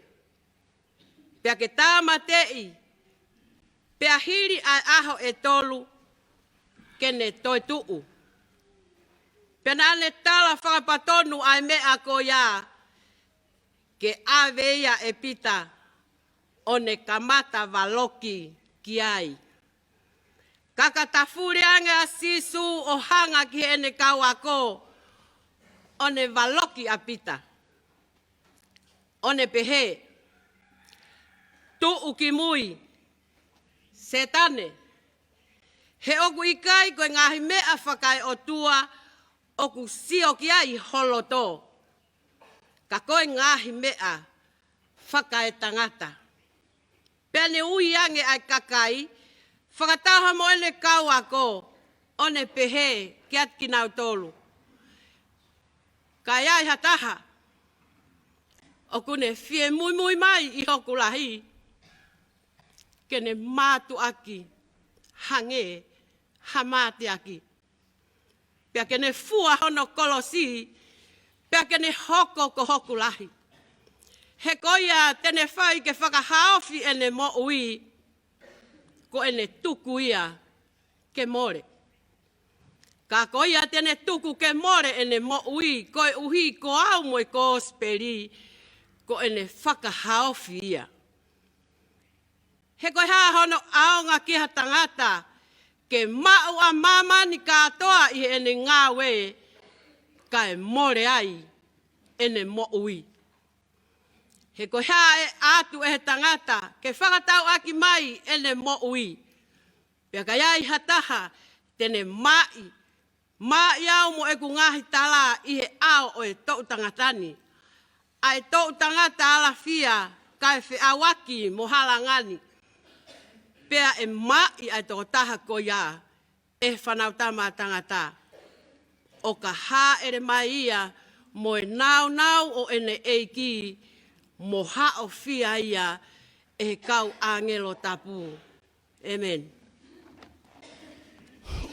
Pea ke tāmateʻi, pea hili ʻa e ʻaho ʻe tolu, ke ne toetuʻu. Pea naʻa ne tala fakapatonu ʻa e meʻa ko ia, ke ʻave ia ʻe Pita, ʻo ne kamata valoki ki ai. Ka ka tafuli ange ʻa Sīsū ʻo hanga ki heʻene kau ako, ʻo ne valoki ʻa Pita, ʻo ne pehē, Tuʻu ki mui, Sētane, he ʻoku ʻikai ko e ngaahi meʻa fakaeʻotua ʻoku sio ki ai ho loto, ka ko e ngaahi meʻa fakaetangata. Pea ne ui ange ʻa e kakai fakataha mo ʻene kau ako, ʻo ne pehē kiate kinautolu, Ka ʻi ai ha taha ʻoku ne fie muimui mai ʻi hoku lahi, ke ne mātuʻaki hangē ha mateaki, pea ke ne fua hono kolosi, pea ke ne hoko ko hoku lahi. He ko ia te ne fai ke fakahaofi ʻene moʻui, ko ʻene tuku ia ke mole. Ka ko ia te ne tuku ke mole ʻene moʻui koeʻuhi ko au mo e kosipeli, ko ʻene fakahaofi ia. He ko e hā hono ʻaonga ki ha tangata ke maʻu ʻa māmani kātoa ʻi heʻene ngāue, kae mole ai ʻene moʻui? He ko e hā ʻe ʻatu ʻe he tangata ke fakatauʻaki mai ʻene moʻui, pea ka ʻi ai ha taha te ne maʻi, maʻi au mo ʻeku ngaahi tala ʻi he ʻao ʻo e toʻu tangata ni, ʻa e toʻu tangata alafia kae feʻauaki mo halangani, pea ʻe maʻi ʻa e tokotaha ko ia ʻe he Fanautama ʻa Tangata, ʻo ka hāʻele mai ia mo e nāunau ʻo ʻene ʻEiki, mo haʻofia ia ʻe he kau ʻāngelo tapu. ʻĒmeni.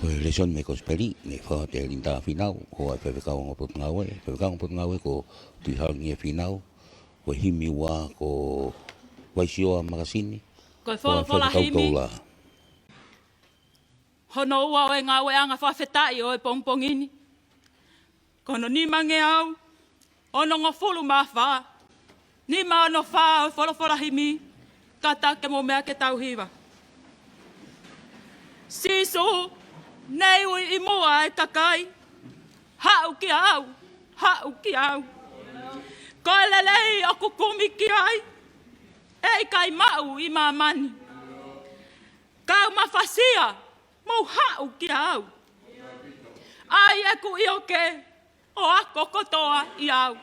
Ko e lēsoni mei he kosipeli, ne fakahoko ʻe Linda Finau, hoa faifekau Ongo Potungāue, faifekau Ongo Potungāue ko Tuʻihalangia Finau, ko e himi ua ko Vaisioa Makasini, ko e hoa folofola faifekau himi Toula. Hono ua ʻo e ngāueʻanga fakafetaʻi ʻo e pongipongi ni, ko hono nimangeau onongofulu mā fā, nima ono fā ʻo e folofola himi, kātaki ke mou meʻa ke tau hiva. Sīsū, ne ui ʻi muʻa e kakai, haʻu kiate au, haʻu kiate au. Ko e lelei ʻoku kumi ki ai, ʻe ʻikai maʻu ʻi māmani. Kau mafasia, mou haʻu kiate au. ʻAi ʻeku ʻioke, ʻo ako kotoa ʻiate au.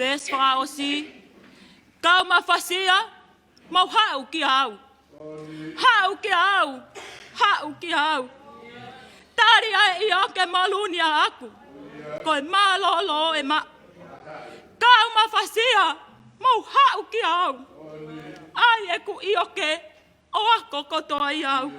Veesi fakaʻosi, kau mafasia, mou haʻu kiate au. Haʻu kiate au, haʻu kiate au. Tali ʻa e ʻioke maluni ʻaʻaku, ko e mālōlō ʻe maʻu. Kau mafasia, mou haʻu kiate au. ʻAi ʻeku ʻioke, ʻo ako kotoa ʻiate au.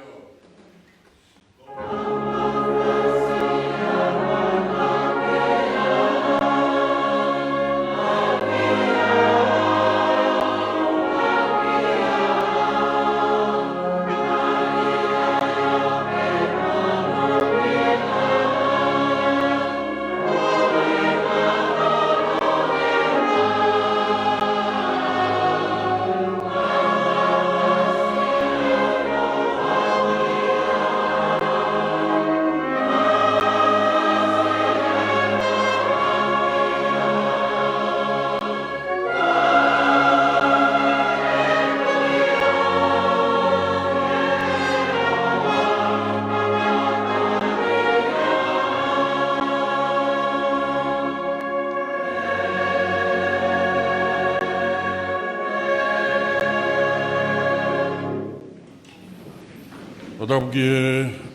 Fakatapu ki he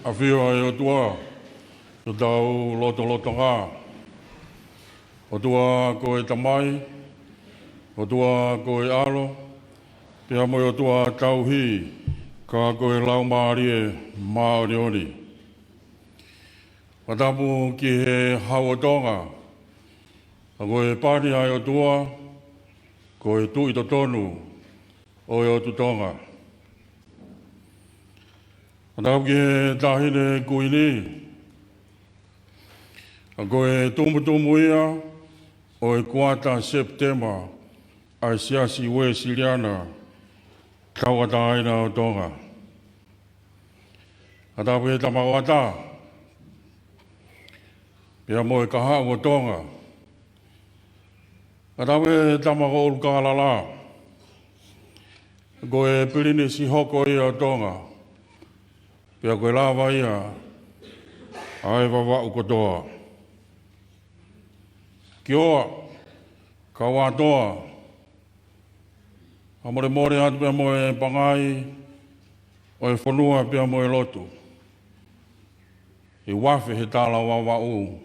ʻafio ʻa e ʻOtua ʻi hotau lotolotonga. ʻOtua ko e Tamai, ʻOtua ko e ʻAlo, pea mo e ʻOtua tauhi, ka ko e Laumālie Māʻoniʻoni. Fakatapu ki he Hau ʻo Tonga, ʻa ko e pani ʻa e ʻOtua, ko e Tuʻi totonu ʻo e ʻOtu Tonga. Fakatapu ki he Taʻahine Kuini, ʻa ko e tumutumu ia ʻo e kuata Sepitema ʻa e Siasi Uēsiliana Tauʻatāina ʻo Tonga. Fakatapu ki he Tama ʻo Ata, pea mo e Kahaʻu ʻo Tonga. Fakatapu ki he Tama ko ʻUlukalala, ko e Pilinisi hoko ia ʻo Tonga, pea ko e lava ia ʻa e Vavaʻu kotoa. Kioa, Kauatoa, fakamolemole atu pea mo e pangai ʻo e fonua pea mo e lotu. ʻI he uafe he tala ʻo Vavaʻu,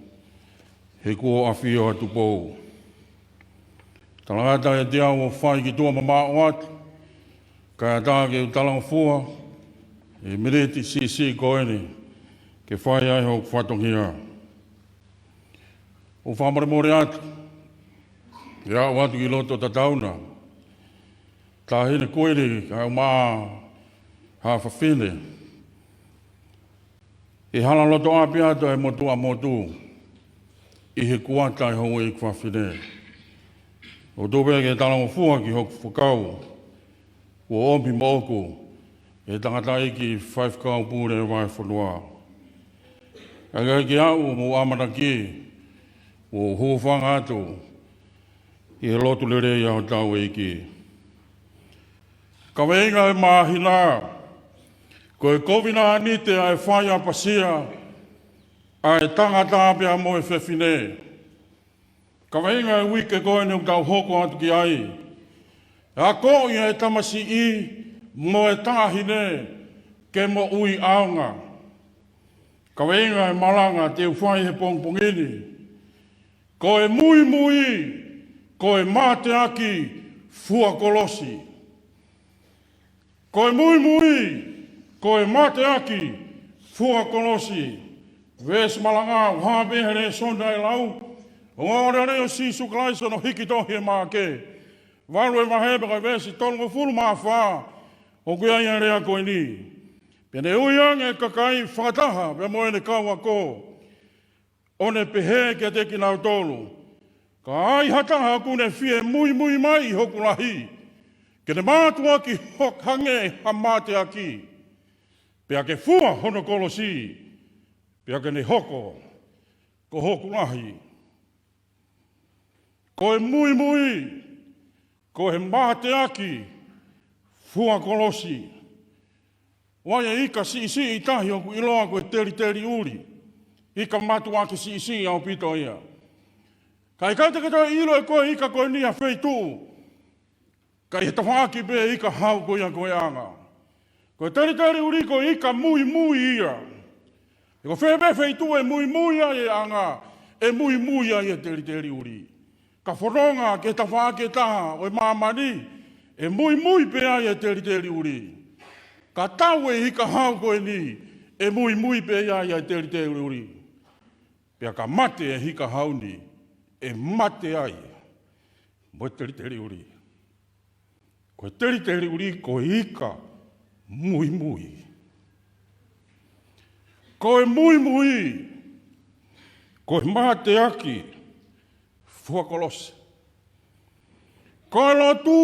he kuo ʻafio ʻa Tupou. Talangata ʻiate au ʻo fai ki tuʻa mamaʻo atu, kae ʻatā ke u talangofua ʻi he miniti siʻisiʻi ko eni ke fai ai hoku fatongia. ʻOku ou fakamolemole atu ke aʻu atu ki loto Tatauna, Taʻahine Kuini kae ʻumaʻā haʻa fafine, ʻi he hala loto ʻapi atu ʻa e motuʻa motu ʻi he kuata ʻa e houʻeiki fafine. ʻOku ou tuʻu pē ke talangofua ki hoku fekau kuo ʻomi moʻoku ʻe he tangataʻeiki faifekau pule vahefonua. Kae ʻikai ke aʻu mo ʻamanaki, ʻoku ou hūfanga atu ʻi he lotu lelei ʻa hotau ʻEiki. Kaveinga e māhina, ko e kovinānite ʻa e faiʻapasia ʻa e tangata pea mo e fefine. Kaveinga e uike ko eni ʻoku tau hoko atu ki ai, akoʻi ʻa e tamasiʻi mo e taʻahine ke moʻui ʻaonga. Kaveinga e malanga te u fai he pongipongi ni, ko e muimui, ko e mateaki fua kolosi. Ko e muimui, ko e mateaki fua kolosi. Veesi malanga ʻoku hā pē he lēsoni naʻe lau, ʻo e ongoongolelei ʻo Sīsū Kalaisi ʻi hono hiki tohi ʻe Maʻake, valu e vahe pea ko e veesi tolungofulu mā fā, ʻoku ʻi ai e lea ko eni. Pea ne ui ange e kakai fakataha pea mo ʻene kau ako, ʻo ne pehē kiate kinautolu, ka ai ha taha ʻoku ne fie muimui mai ʻi hoku lahi, ke ne mātuʻaki hok-, hangē ha mateaki, pea ke fua hono kolosi, pea ke ne hoko ko hoku lahi. Ko e muimui, ko e mateaki fua kolosi. ʻOku ʻi ai e ika siʻisiʻi ʻe taha ʻoku ʻiloa ko e teliteliʻuli. Ika mātuʻaki siʻisiʻi ʻaupito ia. Ka ʻikai te ke toe ʻilo ʻe koe e ika ko eni ʻi ha feituʻu, ka ʻi he tafaʻaki pē ika hau ko ia ko e anga. Ko e teliteliʻuli ko e ika muimui ia. He ko fē pē feituʻu ʻe muimui ai e anga, ʻe muimui ai e teliteliʻuli. Ka fononga ki he tafaʻaki ʻe taha ʻo e māmani, ʻe muimui pē ai e teliteliʻuli. Ka tau e ika hau ko eni, ʻe muimui pē ai e teliteliʻuli. Pea ka mate e ika hau ni, ʻe mate ai mo e teliteliʻuli. Ko e teliteliʻuli ko e ika muimui. Ko e muimui, ko e mateaki fua kolosi. Ko e lotu,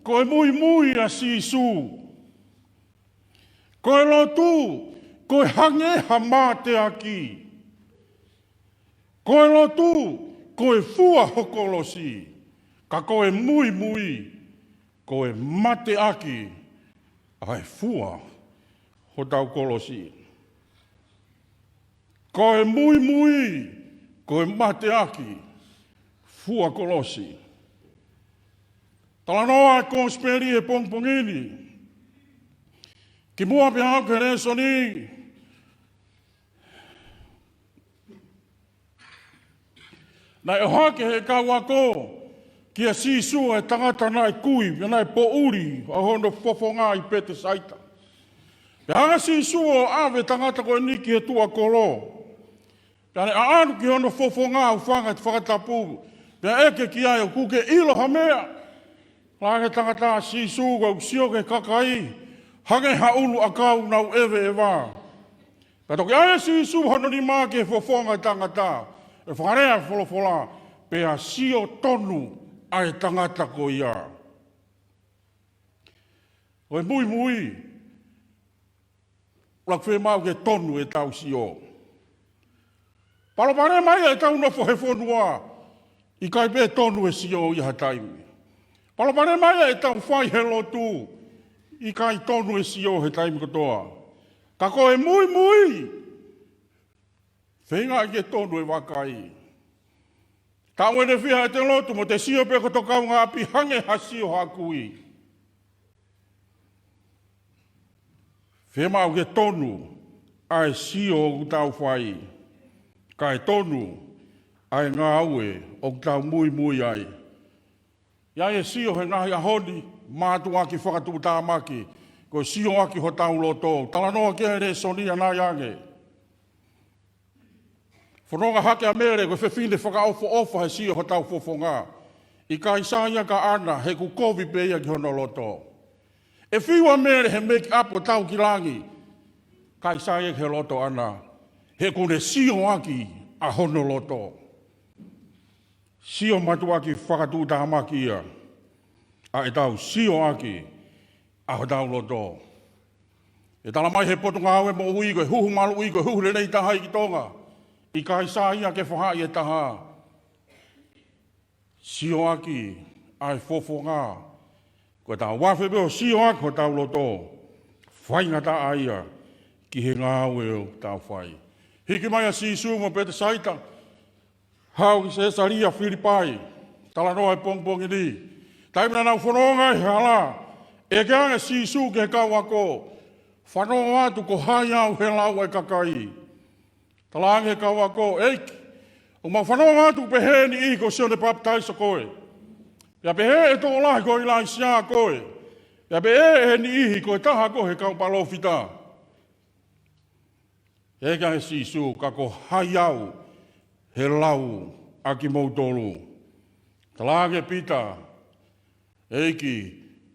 ko e muimui ʻa Sīsū. Ko e lotu, ko e hangē ha mateaki. Ko e lotu, ko e fua ho kolosi. Ka ko e muimui, ko e mateaki ʻa e fua hotau kolosi. Ko e muimui, ko e mateaki fua kolosi. Talanoa e kosipeli he pongipongi ni. Kimuʻa pea aʻu ki he lēsoni, naʻe ʻohake ʻe he kau ako kia Sīsū e tangata naʻe kui, pea naʻe poʻuli ʻa hono fofonga ʻi Petesaita. Pea hanga ʻe Sīsū ʻo ʻave e tangata ko eni ki he tuʻa kolo. Pea ne ʻaʻanu ki hono fofonga ʻo hūfanga he fakatapu. Pea ʻeke ki ai, ʻoku ke ʻilo ha meʻa? Lea e tangata, Sīsū, ʻoku ou sio ki he kakai, hangē ha ʻulu ʻakau ʻoku nau ʻeveʻeva. Pea toki ʻai ʻe Sīsū hono nima ki he fofonga e tangata, ʻo fakalea e folofola, pea sio tonu ʻa e tangata ko ia. Ko e muimui, ʻoku fiemaʻu ke tonu ʻetau sio. Palopalema ia ʻetau nofo he fonua, ʻikai pē tonu e sio ʻi ha taimi. Palopalema ia ʻetau fai he lotu, ʻikai tonu e sio he taimi kotoa. Ka ko e muimui, feinga ke tonu e vakai. Taʻu ʻeni ʻe fiha ʻete lotu mo ʻete sio pē ki hoto kaungāʻapi hangē ha sio ha kui. Fiemaʻu ke tonu ʻa e sio ʻoku tau fai, kae tonu ʻa e ngāue ʻoku tau muimui ai. ʻI ai e sio he ngaahi ʻaho ni, mātuʻaki fakatuʻutāmaki, ko e sio ʻaki hotau loto. Talanoa ki ai e lēsoni ʻanai ange. Fononga hake ʻa Mele, ko e fefine fakaʻofoʻofa he sio hotau fofonga. ʻIkai sai ia kia ʻAna, he ʻoku kovi pē ia ki hono loto. ʻE fiu ʻa Mele he make up ʻo tau ki langi. ʻIkai sai ia ki he loto ʻo ʻAna, he ʻoku ne sio ʻaki ʻa hono loto. Sio mātuʻaki fakatuʻutāmaki ia, ʻa ʻetau sio ʻaki ʻa hotau loto. ʻE tala mai he Potungāue Moʻui ko e huhu maluʻi ko e huhu lelei taha ia ki Tonga. ʻIkai sai ia ke faʻahi ʻe taha. sioʻaki ʻa e fofonga, ko ʻetau afe pē ʻo sioʻaki hotau loto, faingataʻa ia ki he ngāue ʻoku tau fai. Hiki mai ʻa Sīsū mo Petesaita, haʻu ki Sesalia Filipai, talanoa e pongipongi ni. Taimi naʻa nau fononga he hala, ʻeke ange ʻe Sīsū ki he kau ako, fanongo atu ko hai au he lau ʻa e kakai. Talaange ʻe he kau ako, ʻEiki, ʻoku mau fanongo atu ʻoku pehē ʻe he niʻihi ko Sione Papitaiso koe. Pea pehē ʻe he tokolahi ko ʻIlaisiā koe. Pea pehē ʻe he niʻihi ko e taha ko ē he kau palōfita. ʻEke ange ʻe Sīsū, ka ko hai au he lau ʻa kimoutolu. Talaange ʻe Pita, ʻEiki,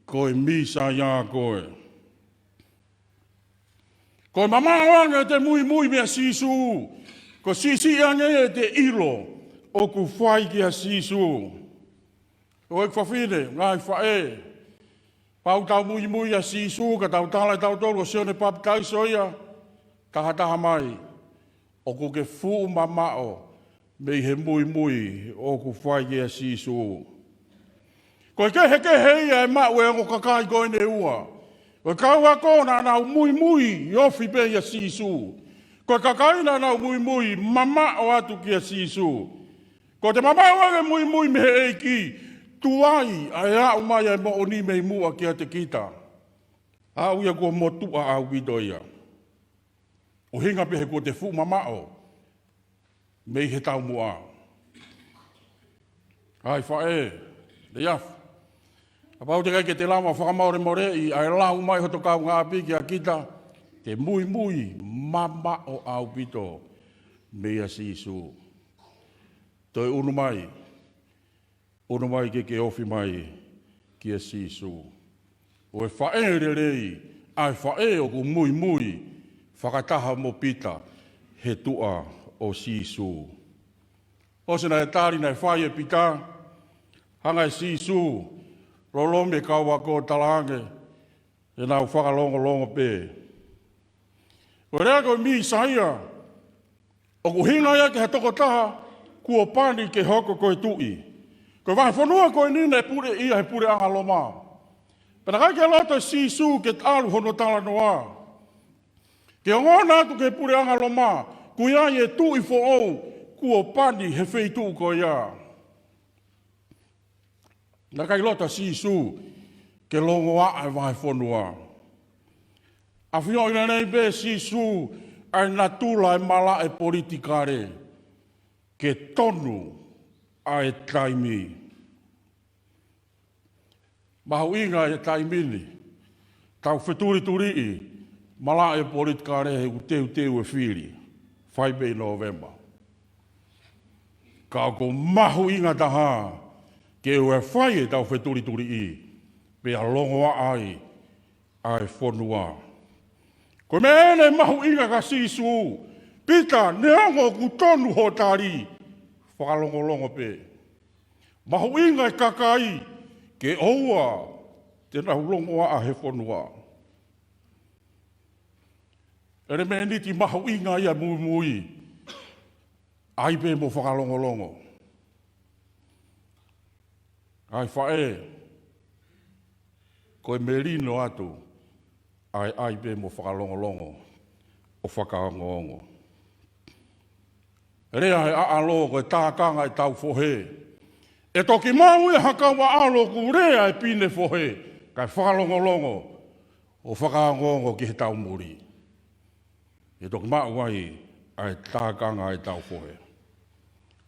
ko e Mīsaia koe. Ko e mamaʻo ange ʻete muimui meia Sīsū, ko e siʻisiʻi ange ʻete ʻilo ʻoku fai kia Sīsū. ʻOku fafine, ngaahi faʻē, kapau ʻoku tau muimui ʻia Sīsū, ka tau tala ʻe tautolu ko Sione Papitaiso ia, taha taha mai, ʻoku ke fuʻu mamaʻo mei he muimui ʻoku fai kia Sīsū. Ko e kehekehe ia e maʻu e ongo kakai ko eni ʻe ua. Ko e kau ako naʻa nau muimui ofi pē ʻia Sīsū. Ko e kakai naʻa nau muimui mamaʻo atu kia Sīsū. Ko ʻete mamaʻo ange muimui mei he ʻEiki, tuai ʻa e aʻu mai ʻa e moʻoni mei muʻa kiate kita. Aʻu ia kuo motuʻa ʻaupito ia. ʻUhinga pē he kuo te fuʻu mamaʻo mei he taumuʻa. Ngaahi faʻē, Leiafu, kapau te ke ʻikai ke te lava ʻo fakamolemoleʻi ʻa e lau mai hoto kaungāʻapi kia kita, te muimui mamaʻo ʻaupito meia Sīsū. Toe ʻunu mai, ʻunu mai ke ke ofi mai kia Sīsū. Ko e faʻē lelei ʻa e faʻē ʻoku muimui fakataha mo Pita he tuʻa ʻo Sīsū. ʻOsi naʻe tali naʻe fai ʻe Pita, hanga ʻe Sīsū ʻo lolomi e kau ako, talaange ʻenau fakalongolongo pē. Ko e lea ko e Mīsaia, ʻoku ʻuhinga ia ki ha tokotaha kuo pani ke hoko ko e tuʻi. Ko e vahefonua ko eni naʻe puleʻi ia ʻe he puleʻanga Loma. Pea naʻe ʻikai ke loto ʻa Sīsū ke ʻalu hono talanoa ke ongona atu ki he puleʻanga Loma, ʻoku ʻi ai e tuʻi foʻou kuo pani he feituʻu ko ia. Naʻe ʻikai loto ʻa Sīsū ke longoaʻa e vahefonua. ʻAfioʻi lelei pē ʻe Sīsū ʻa e natula e malaʻe politikale ke tonu ʻa e taimi. Mahuʻinga e taimi ni, tau fetulituliʻi malaʻe politikale he ʻoku teuteu e fili, fai pē ʻi Nōvema. Ka ʻoku mahuʻinga taha ke ʻoua ʻe fai ʻetau fetulituliʻi, pea longoaʻa ai ʻa e fonua. Ko e meʻa eni mahuʻinga kia Sīsū, Pita, neongo ʻoku tonu hoʻo tali, fakalongolongo pē. Mahuʻinga e kakai ke ʻoua te nau longoaʻa he fonua. ʻElemēniti mahuʻinga ia muimui, ʻai pē mo fakalongolongo. Ngaahi faʻē, ko e melino atu ʻa e ʻai pē mo fakalongolongo ʻo fakaongoongo. Lea ʻe he ʻaʻalo, ko e tākanga ʻetau fohe. ʻE toki maʻu ia ha kau ʻaʻalo ʻoku lea e pine fohe, kae fakalongolongo ʻo fakaongoongo ki heʻetau muli. ʻE toki maʻu ai ʻa e tākanga ʻetau fohe.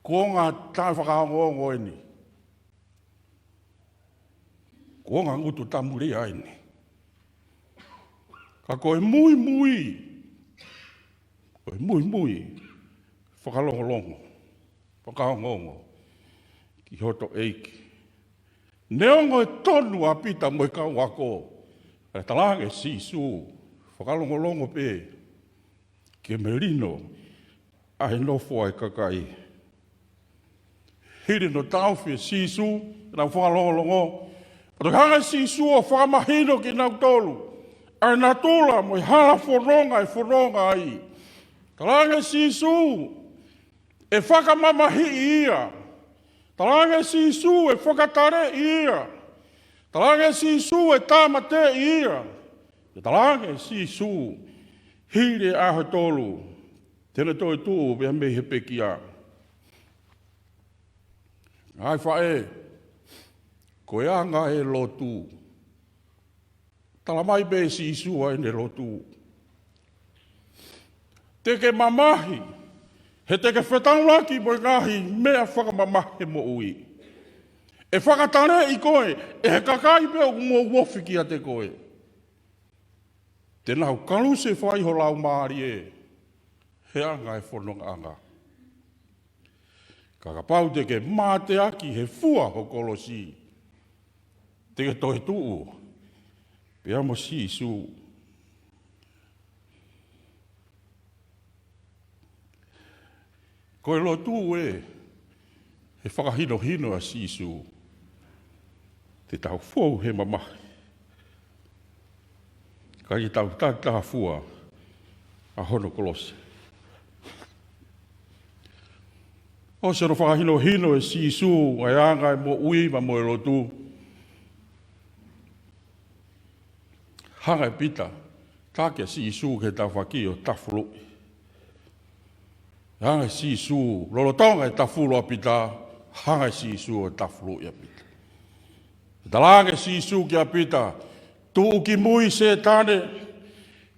Kuonga taʻefakaongoongo eni. Kuonga ngutu tamulia eni. Ka ko e muimui, ko e muimui, fakalongolongo, fakaongoongo ki hoto ʻEiki. Neongo e tonu ʻa Pita mo e kau ako, ʻe talaange ʻe Sīsū, fakalongolongo pē, ke melino ʻa e nofo ʻa e kakai. Hili hono taʻofi ʻe Sīsū ʻenau fakalongolongo, pea toki hanga ʻe Sīsū ʻo fakamahino kinautolu ʻa e natula mo e hala fononga ʻe fononga ai. Talaange ʻe Sīsū, ʻe fakamamahiʻi ia Talaange ʻe Sīsū ʻe fakataleʻi ia. Talaange ʻe Sīsū ʻe tāmateʻi ia. Pea talaange ʻe Sīsū, hili e ʻaho ʻe tolu te ne toe tuʻu pē mei he pekia. Ngaahi faʻē, ko e anga e lotu. Talamai pē ʻe Sīsū ʻa ʻene lotu. Te ke mamahi, he te ke fetaulaki mo e ngaahi meʻa fakamamahi ʻo e moʻui. ʻE fakataleʻi koe ʻe he kakai pē ʻoku mou ofi kiate koe. Te nau kalusefai ho laumālie he anga e fonongaʻanga. Ka kapau te ke mateaki he fua ho kolosi, te ke toe tuʻu pea mo Sīsū. Ko e lotu ē, he fakahinohino ʻa Sīsū, te tau fou he mamahi, ka ʻi heʻetau takitaha fua ʻa hono kolosi. ʻOsi hono fakahinohino ʻe Sīsū ʻa e anga e moʻui pea mo e lotu, hanga ʻe Pita ʻo taki ʻa Sīsū ki he tafaʻaki ʻo tafuluʻi. Hanga ʻe Sīsū, lolotonga e tafulu ʻa Pita, hanga ʻe Sīsū ʻo tafuluʻi ʻa Pita. Talaange ʻe Sīsū kia Pita, tuʻu ki mui Sētane,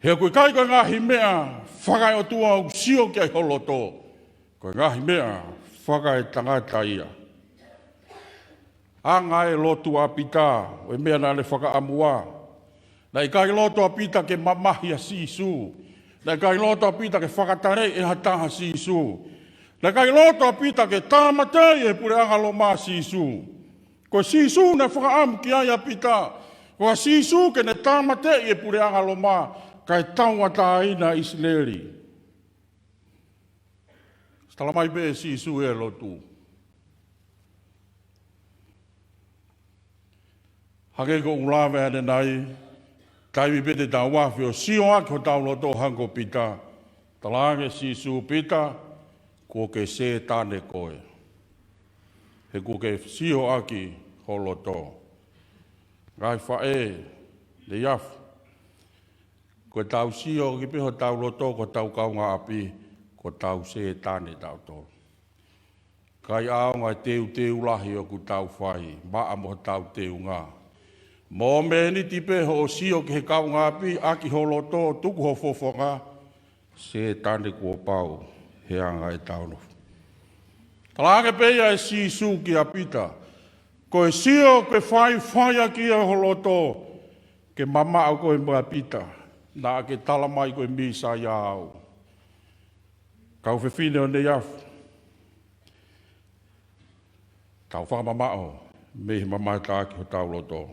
he ʻoku ʻikai ko e ngaahi meʻa fakaeʻotua ʻoku sio ki ai ho loto, ko e ngaahi meʻa fakaetangata ia. Anga e lotu ʻa Pita ʻo e meʻa naʻa ne fakaʻamua. Naʻe ʻikai loto ʻa Pita ke mamahi ʻa Sīsū. Naʻe ʻikai loto ʻa Pita ke fakataleʻi ʻe ha taha ʻa Sīsū. Naʻe ʻikai loto ʻa Pita ke tāmateʻi ʻe he puleʻanga Loma ʻa Sīsū. Ko Sīsū naʻe fakaʻamu ki ai ʻa Pita. Ko Sīsū ke ne tāmateʻi ʻe he puleʻanga Loma, kae tauʻatāina ʻa ʻIsileli. Talamai pē ʻe Sīsū e lotu. Hangē ko ʻeku lave ʻanenai, taimi pē te tau afe ʻo sio ʻaki hotau loto hangē ko Pita, talaange ʻe Sīsū, Pita, kuo ke Sētane koe. He kuo ke sio ʻaki ho loto. Ngaahi faʻē, Neiafu, ko ʻetau sio ʻaki pē hotau loto ko hotau kaungāʻapi, ko hotau Sētane tautolu. ʻIkai ʻaonga e teuteu lahi ʻoku tau fai, maʻa mo hotau teunga. Momeniti pē hoʻo sio ki he kaungāʻapi ʻaki ho loto, tuku ho fofonga, Sētane kuo pau he anga ʻetau nofo. Talaange pē ia ʻe Sīsū kia Pita, ko e sio ke faifai ʻaki ia ho loto, ke mamaʻo koe mo Pita, naʻa ke talamai ko e Mīsaia au. Kau fefine ʻo Neiafu, tau fakamamaʻo mei he mamata ʻaki hotau loto.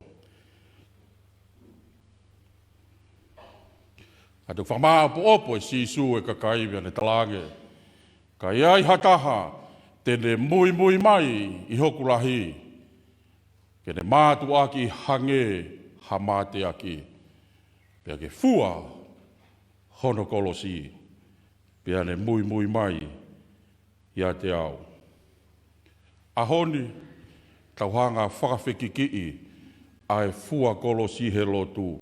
Ka te fakamāʻopoʻopo ʻe Sīsū e kakai pea ne talaange, ka ʻi ai ha taha te ne muimui mai ʻi hoku lahi, ke ne mātuʻaki hangē ha mateaki, pea ke fua hono kolosi, pea ne muimui mai ʻiate au. ʻAho ni, tau hanga fakafekikiʻi ʻa e fua kolosi he lotu.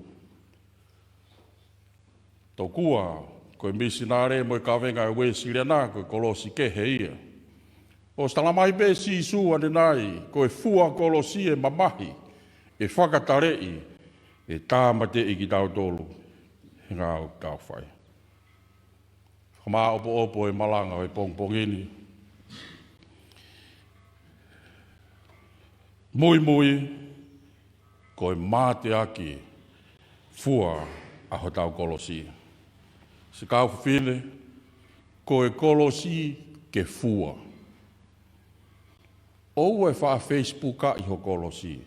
Tokua ko e misinale mo e kavenga ʻa e Uēsiliana ko e kolosi kehe ia. ʻOsi talamai pē ʻe Sīsū ʻanenai, ko e fua kolosi ʻe mamahi, ʻe fakataleʻi, ʻe tāmateʻi kitautolu he ngāue ʻoku tau fai. Fakamāʻopoʻopo e malanga ʻo e pongipongi ni. Muimui, ko e mateaki fua ʻa hotau kolosi. Siʻi kau fefine, ko e kolosi ke fua. ʻOua ʻe faʻa Facebook ʻaki ho kolosi.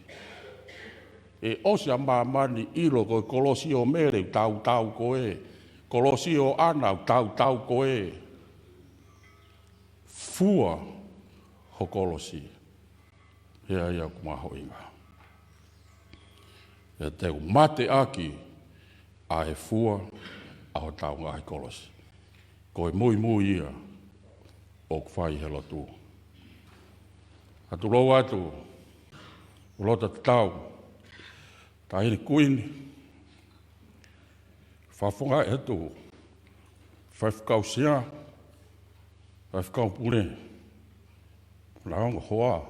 ʻE ʻosi ʻa māmani ʻilo ko e kolosi ʻo Mele ʻoku tautau ko ē. Kolosi ʻo ʻAna ʻoku tautau ko ē. Fua ho kolosi. He ʻa ia ʻoku mahuʻinga. ʻE te u mateaki ʻa e fua ʻa hotau ngaahi kolosi. Ko e muimui ia ʻoku fai he lotu. Ka tulou atu ʻo loto tatau, Taʻahine Kuini, fakafofongaʻi atu Faifekau Sea, Faifekau Pule, Lāunga Hoa,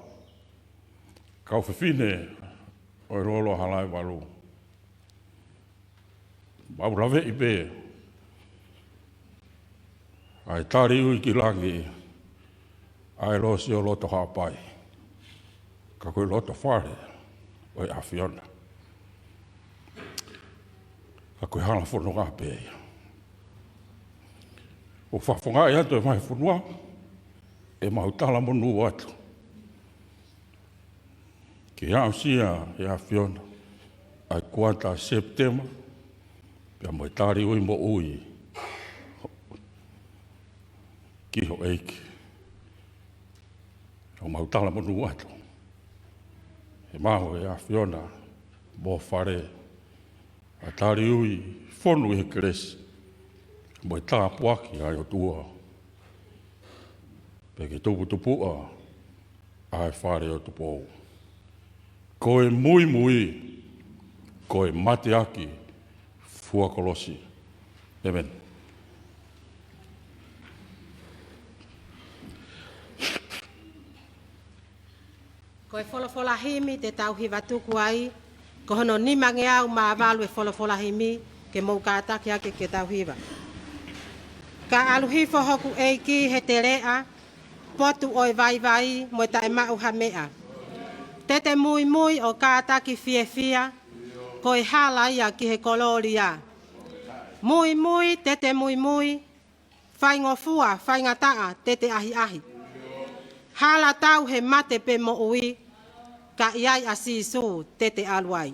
kau fefine ʻo e Lolo Halaevalu. Mau laveʻi pē ʻa e tali ui ki langi ʻa e Losi ʻo Loto Haʻapai, ka ko e loto fale ʻo e ʻAfiona. Ka ko e hala fononga pē ia. ʻOku fakafofongaʻi atu ʻe he Vahefonua ʻemau talamonū atu ke aʻusia ʻe he ʻAfiona ʻa e kuata Sepitema, pea mo e tali ui moʻui ki ho ʻEiki. ʻOku mau talamonū atu ʻe maʻu ʻe he ʻAfiona mo Fale ʻa e tali ui fonu ʻi he kelesi mo e tāpuaki ʻa e ʻOtua, pea ke tuputupuʻa ʻa e Fale ʻo Tupou. Ko e muimui, ko e mateaki fua kolosi. ʻĒmeni. Ko e folofola himi te tau hiva tuku ai, ko hono nimangeau mā valu e folofola himi, ke mou kātaki ake ke tau hiva. Ka ʻalu hifo hoku ʻEiki he teleʻa, potu ʻo e vaivai mo e taʻemaʻu ha meʻa. Te te muimui ʻo kātaki fiefia, ko e hala ia ki he kolōlia. Muimui, te te muimui, faingofua, faingataʻa, te te ʻahiʻahi. Hala tau he mate pe moʻui, ka ʻi ai ʻa Sīsū te te ʻalu ai.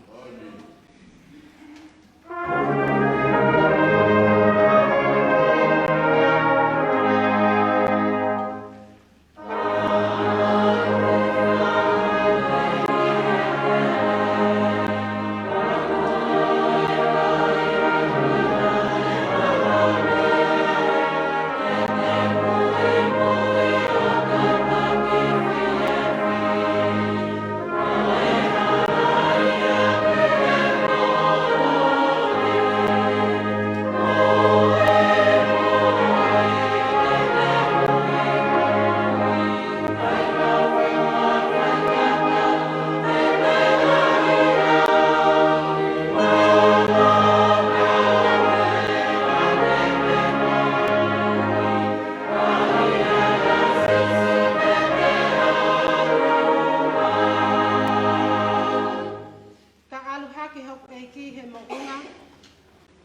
Ka ʻalu hake hoku ʻEiki he moʻunga,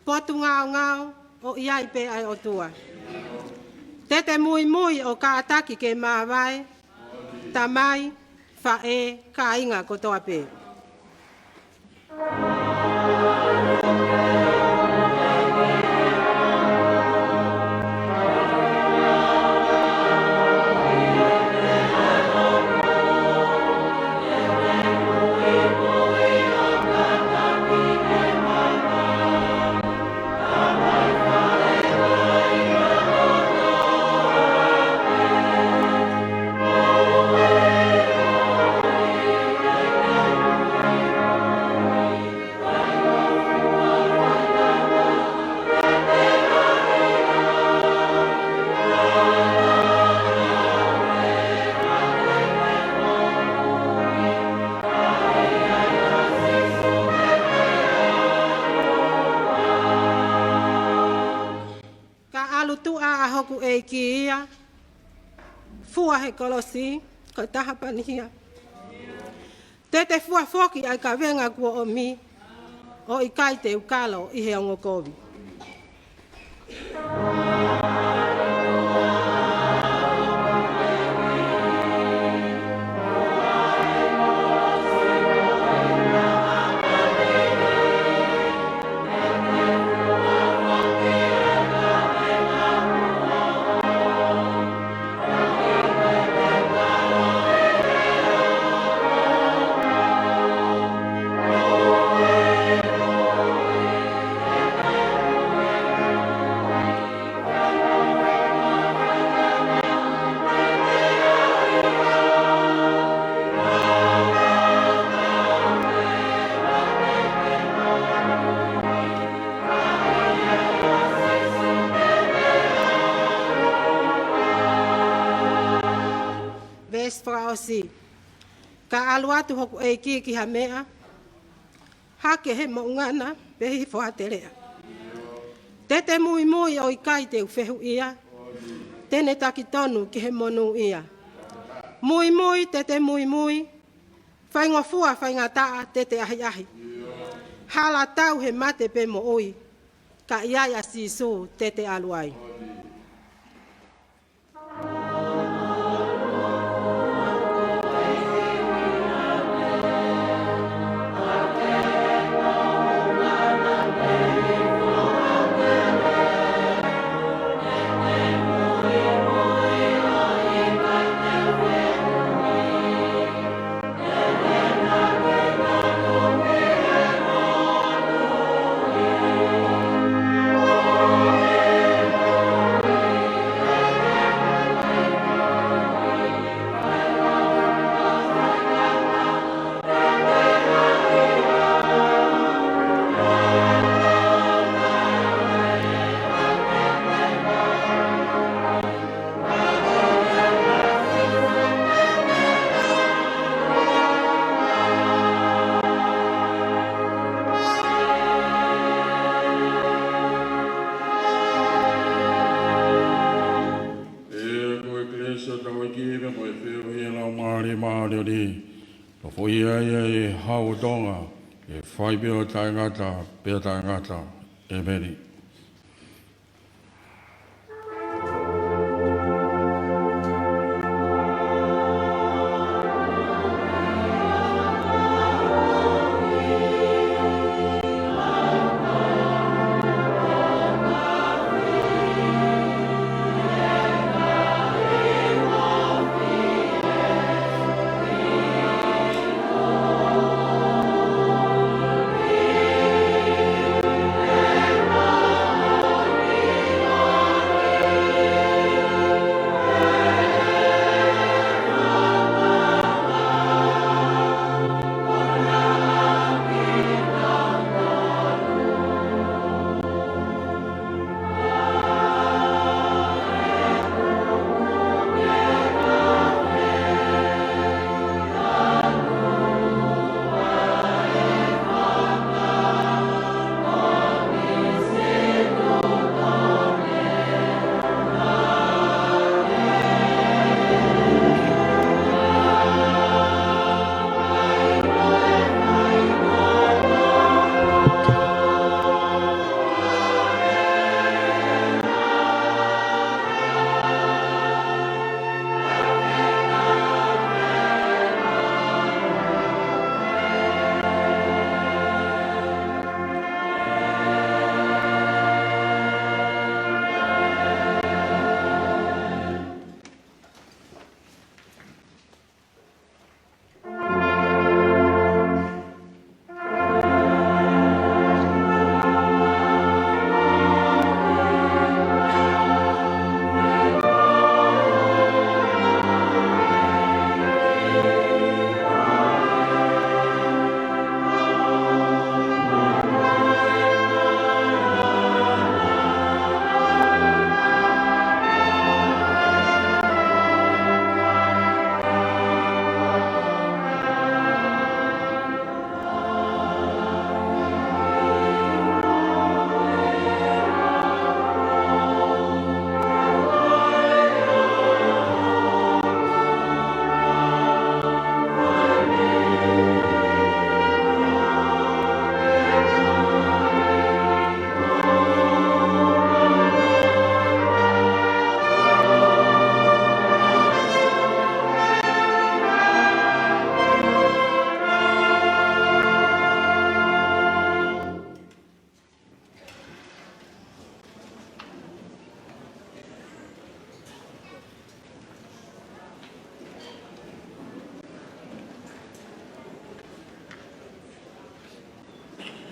potu ngaongao ʻo ʻi ai pē ʻa e ʻOtua. Te te muimui ʻo kātaki ke māvae, tamai, faʻē, kāinga kotoa pē. Ka ʻalu tuʻa ʻa hoku ʻEiki ia, fua he kolosi, ko e taha pani ia. Te te fua foki ʻa e kavenga kuo ʻomi, ʻo ʻikai te u kalo ʻi he ongo kovi. fakaʻosi. Ka ʻalu atu hoku ʻEiki ki ha meʻa, hake he moʻungana pe hifo ha teleʻa. Te te muimui ʻo ʻikai te u fehuʻia, te ne taki tonu ki he monūʻia. Muimui te te muimui, faingofua faingataʻa te te ʻahiʻahi. Hala tau he mate pe moʻui, ka ʻi ai ʻa Sīsū te te ʻalu ai. ʻE ko e kelesi ʻa hotau ʻEiki pea mo e feohi ʻa e Laumālie Māʻoniʻoni, nofoʻia ia ʻi he hau ʻo Tonga, ʻo fai pē ʻo taʻengata pea taʻengata. ʻEmeni.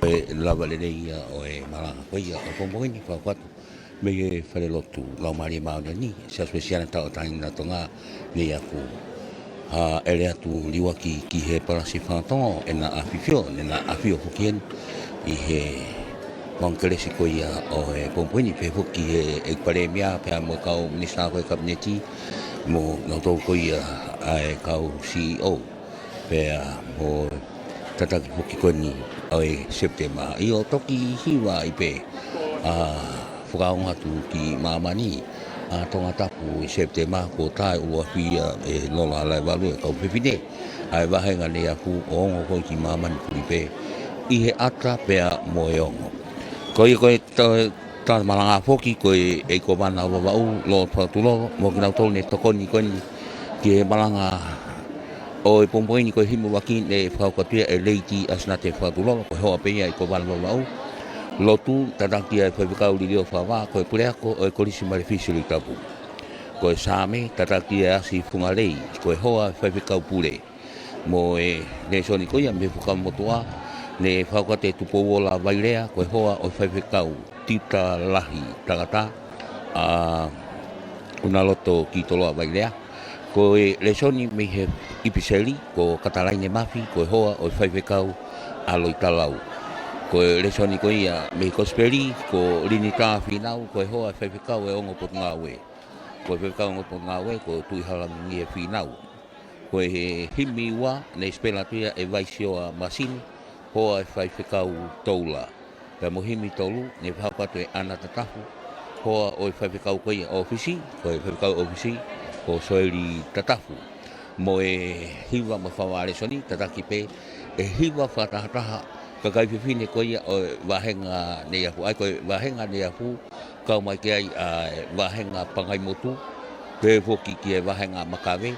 ʻE lava lelei ia ʻo e malanga ko ia ʻo e pongipongi ni, fakaʻoatu mei he falelotu Laumālie Māʻoniʻoni, Siasi Uēsiliana Tauʻatāina ʻo Tonga, Neiafu. ʻA e ʻalu atu liuaki ki he Palasi Fanga Tonga ʻo ʻEna ʻAfifio, ʻEna ʻAfio foki eni ʻi he maʻu kelesi ko ia ʻo e pongipongi ni, pehē foki ki he ʻEiki Palēmia pea mo e kau minisitā ko e Kapineti, mo nautolu ko ia ʻa e kau C E O, pea mo e tataki foki ko eni ʻo e Sepitema. ʻIo, toki hiva ai pē ʻa e fakaongo atu ki māmani ʻa Tongatapu ʻi Sepitema, ko e taʻu ʻuluaki ia ʻe Lola Laevalu, e kau fefine ʻa e vāhenga Neiafu, ʻo ongo ko ē ki māmani fulipē ʻi he ʻata pea mo e ongo. Ko ia ko e ta-, ta malanga foki ko e, ʻEiki Kōvana Vavaʻu, Lord Fatuloa, mo kinautolu ne tokoni ko eni ki he malanga ʻo e pongipongi ni. Ko e himi ʻuluaki ne fakahoko atu ia ʻe Lady ʻAsinate Fatuloa, ko e hoa pē ia ʻo e ʻEiki Kōvana Vavaʻu. Lotu, tataki ʻe he Faifekau Liliofava, ko e puleako ʻo e Kolisi Male Fishery Tapu. Ko e Saame, tataki ʻe ʻAsi Fungalei, ko e hoa ʻo e Faifekau Pule. Mo e lēsoni ko ia mei he Fuakava Motuʻa, ne fakahoko atu ʻe Tupouola Vailea, ko e hoa ʻo e Faifekau Tiuta Lahi Tangata, ʻa ʻUnaloto ki Toloa Vailea. Ko e lēsoni mei he ʻIpiseli, ko Katalaine Mafi, ko e hoa ʻo e Faifekau ʻAlo ʻi Talau. Ko e lēsoni ko ia mei he Kosipeli, ko Linita Fīnau, ko e hoa ʻo e Faifekau ʻo e Ongo Potungāue. Ko e Faifekau ʻo e Ongo Potungāue, ko Tuʻihalangie Fīnau. Ko e himi ua, ne sipela atu ia ʻe Vaisioa Masini, hoa ʻo e Faifekau Toula. Pea mo e himi tolu, ne fakahoko atu ʻe ʻAna Tatafu, hoa ʻo e Faifekau ko ia ʻo e ʻŌfisi, ko e Faifekau ʻo e ʻŌfisi, ko Soeli Tatafu. Mo e hiva mo e fakaava lēsoni, tataki pē ʻe he hiva fakatahataha kakai fefine ko ia ʻo e vāhenga Neiafu. ʻA ia ko e vāhenga Neiafu, kau mai ki ai ʻa e vāhenga Pangaimotu, pehē foki ki he vāhenga Makave,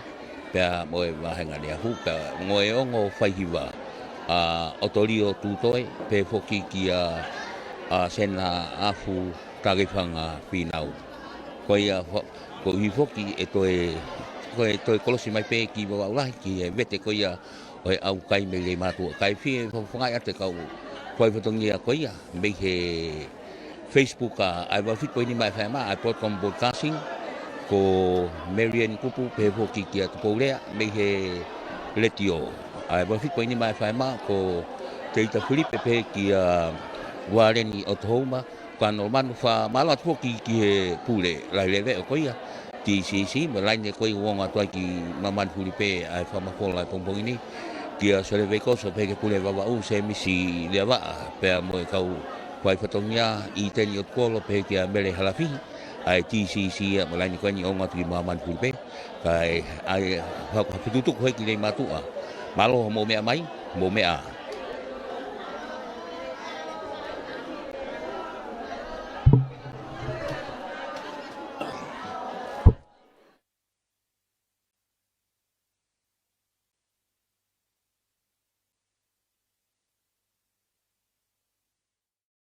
pea mo e vāhenga Neiafu, pea mo e ongo faihiva, ʻa ʻOtolio Tutoe, pehē foki kia, ʻa Sena Afu Takefanga Fīnau. Ko ia fo-, koeʻuhi foki ʻe toe, ko e toe kolosi mai pē ki Vavaʻu Lahi ki he vete ko ia ʻo e ʻaukai mei Leimātuʻa. Kae fie fakafofongaʻi atu e kau fai fatongia ko ia mei he Facebook ʻa e valu fitu poini nima F M, ʻa e Broadcom Broadcasting, ko Marian Kupu, pehē foki kia Tupoulea mei he Letiō. ʻA e valu fitu poini nima F M, ko Teita Filipe, pehē kia Valeni ʻOtohouma, Kano Manu. Fakamālō atu foki ki he pule lahi leva ʻo ko ia, T C C, mo e laine ko ia ʻoku ongo atu ai ki māmani fulipē ʻa e fakamafola ʻo e pongipongi ni, kia Sole Veikoso, pehē ki he pule Vavaʻu, Semisi Leavaʻa, pea mo e kau fai fatongia, ʻi Teni ʻOtukolo, pehē kia Mele Halafihi, ʻa e T C C ia, mo e laine ko eni ʻoku ongo atu ki māmani fulipē, kae ʻai fakafetuʻutuku hoi ki Leimātuʻa. Mālō hoʻomou meʻa mai, mou meʻa ā.